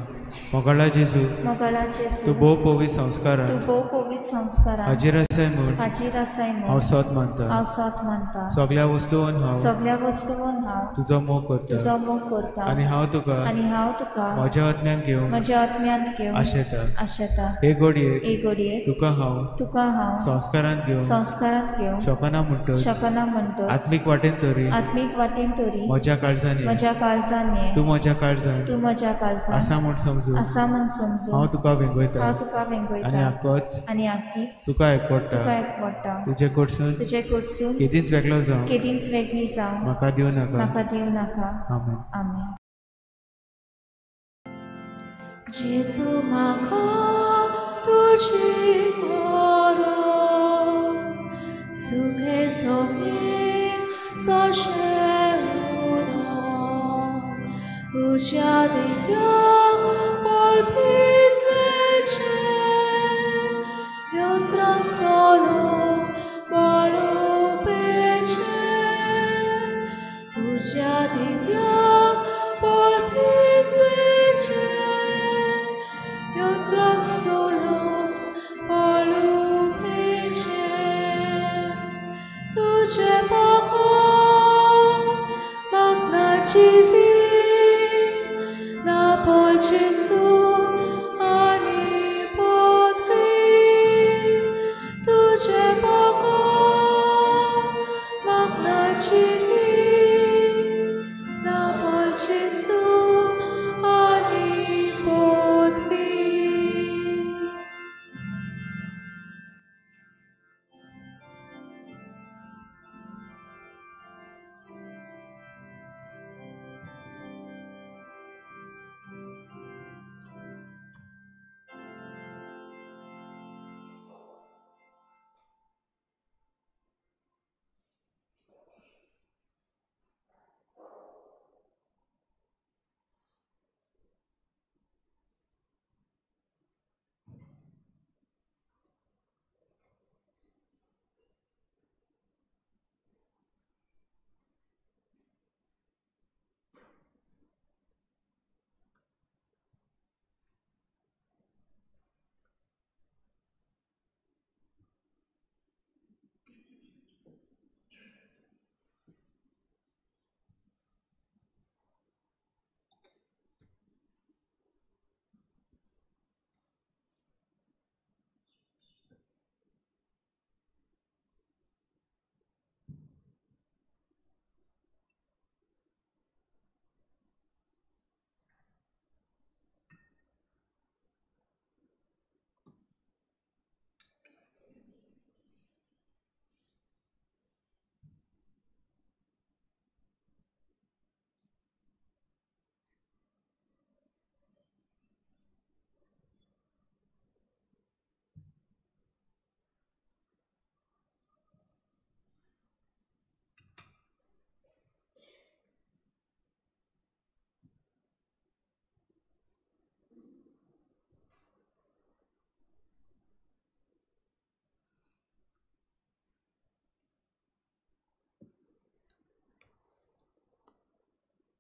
मोगाळा जेजू, मोगाळा जेजू, तूं भोव पवित्र संस्कारान, तूं भोव पवित्र संस्कारान हाजीर आसाय म्हूण, हाजीर आसाय म्हूण हांव सत मानता, हांव सत मानता. सगळ्या वस्तून हांव, सगळ्या वस्तून हांव तुजो मोग करता, तुजो मोग करता. आनी हांव तुका, आनी हांव तुका म्हज्या आत्म्यान घेवन, म्हज्या आत्म्यांत घेवन आशेता, आशेता. हे घडयेक, हे घडयेक तुका हांव, तुका हांव संस्कारांत घेवन, संस्कारांत घेवन शकना म्हणटच, शकना म्हणटच आत्मीक वाटेन तरी, आत्मीक वाटेन तरी म्हज्या काळजान, म्हज्या काळजान तूं म्हज्या काळजान, तूं म्हज्या काळजान आसा म्हूण समजून, आसा म्हूण समजून हांव तुका वेंगयता, हांव तुका वेंगयता. आनी आकोच, आनी आकीच तुका एकवडटा, तुका एकवडटा. तुजे कडसून, तुजे कडसून केदींच वेगळो जावं, केदींच वेगळी जावं म्हाका दिवं नाका, म्हाका दिवं नाका. आमेन. आमेन. जेजू म्हाका तुजी गरज, सुखे सोबीत सोशें उदक, उज्या दिव्याक पळपिसलेचें यंत्रान चलूंक बळोवपेचें, उज्या दिव्याक पळपिसलेचें यंत्रान चलूंक बळोवपेचें. तुजें पाकोन म्हाका जिवीत ना जेजू आनी पदवी, तुजें पाकोन म्हाका जिवीत ना जेजू आनी पदवी.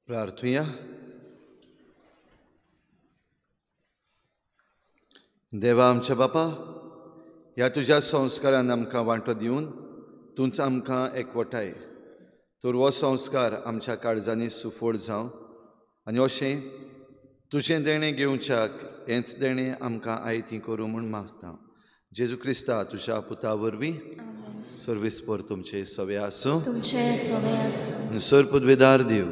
प्रार्थुया. देवा आमच्या बापा, ह्या तुज्या संस्कारान आमकां वांटो दिवन तूंच आमकां एकवटाय, तर हो संस्कार आमच्या काळजांनी सुफळ जावं आनी अशें तुजें देणें घेवच्याक हेंच देणें आमकां आयती करूं म्हूण मागता. जेजू क्रिस्ता तुज्या पुता वरवीं. सर्वेस्पर तुमचे सवे आसूं, तुमचे सवे आसूं. सर पदवेदार देव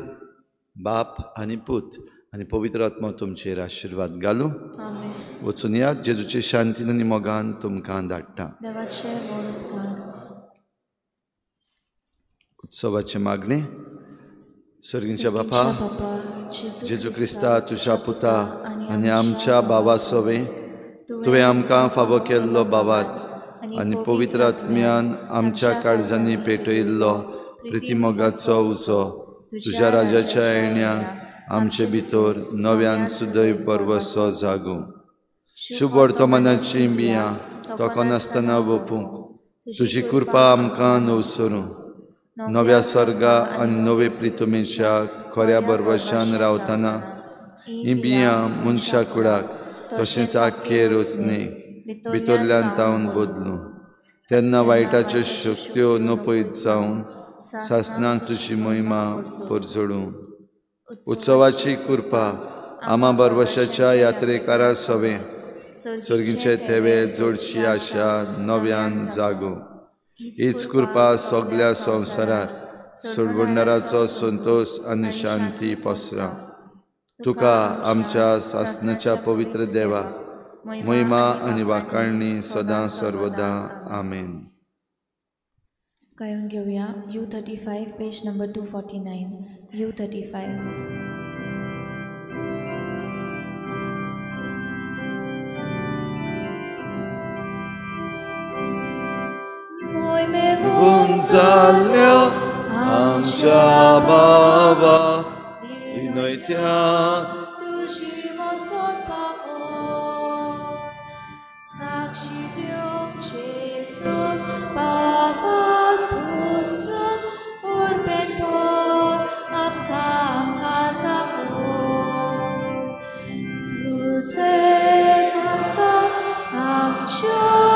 बाप आनी पूत आनी पवित्र आत्मा तुमचेर आशिर्वाद घालूं. वचून यात, जेजूचे शांतीन आनी मोगान तुमकां धाडटा. देवाचे व्हड उपकार. उत्सवाचें मागणें. सर्गींच्या बापा, जेजू क्रिस्ता तुज्या पुता आनी आमच्या भावा सोवे तुवें आमकां फावो केल्लो भावार्थ आनी पवित्र आत्म्यान आमच्या काळजांनी पेटयल्लो प्रितीमोगाचो उजो तुज्या राजाच्या येण्याक आमचे भितर नव्यान सुदैव परवसो जागूं. शुभ वर्तमानाचीं बियां तोखनासतना वोपूंक तुजी कृपा आमकां नवसरूं. नव्या सर्गा आनी नवे प्रितुमेच्या खऱ्या बरवशान रावतना हीं बियां मनशा कुडाक तशेंच आख्खे रचने भितरल्यान तावन बदलूं. तेन्ना वायटाच्यो शक्त्यो नपयत जावन सासणाक तुजी महिमा परजडूं. उत्सवाची कृपा आमा बरवशाच्या यात्रेकारा सवे सर्गीचे थेवे जोडची आशा नव्यान जागो. हीच कृपा सगल्या संवसारार सोडवणदाराचो संतोष आनी शांती पसरा. तुका आमच्या सासणाच्या पवित्र देवा महिमा आनी वाखाणणी सदां सर्वदा. आमेन. गायन घेवया U35 page number 249. U35. जाल्ल्या आमच्या बाबा विनयत्या तुजी मजत पावो साक्षी दिवचे सग पावात पुसत उर्बेन पोर आमकां आमकां सांगो सुसेफ आसा आमच्या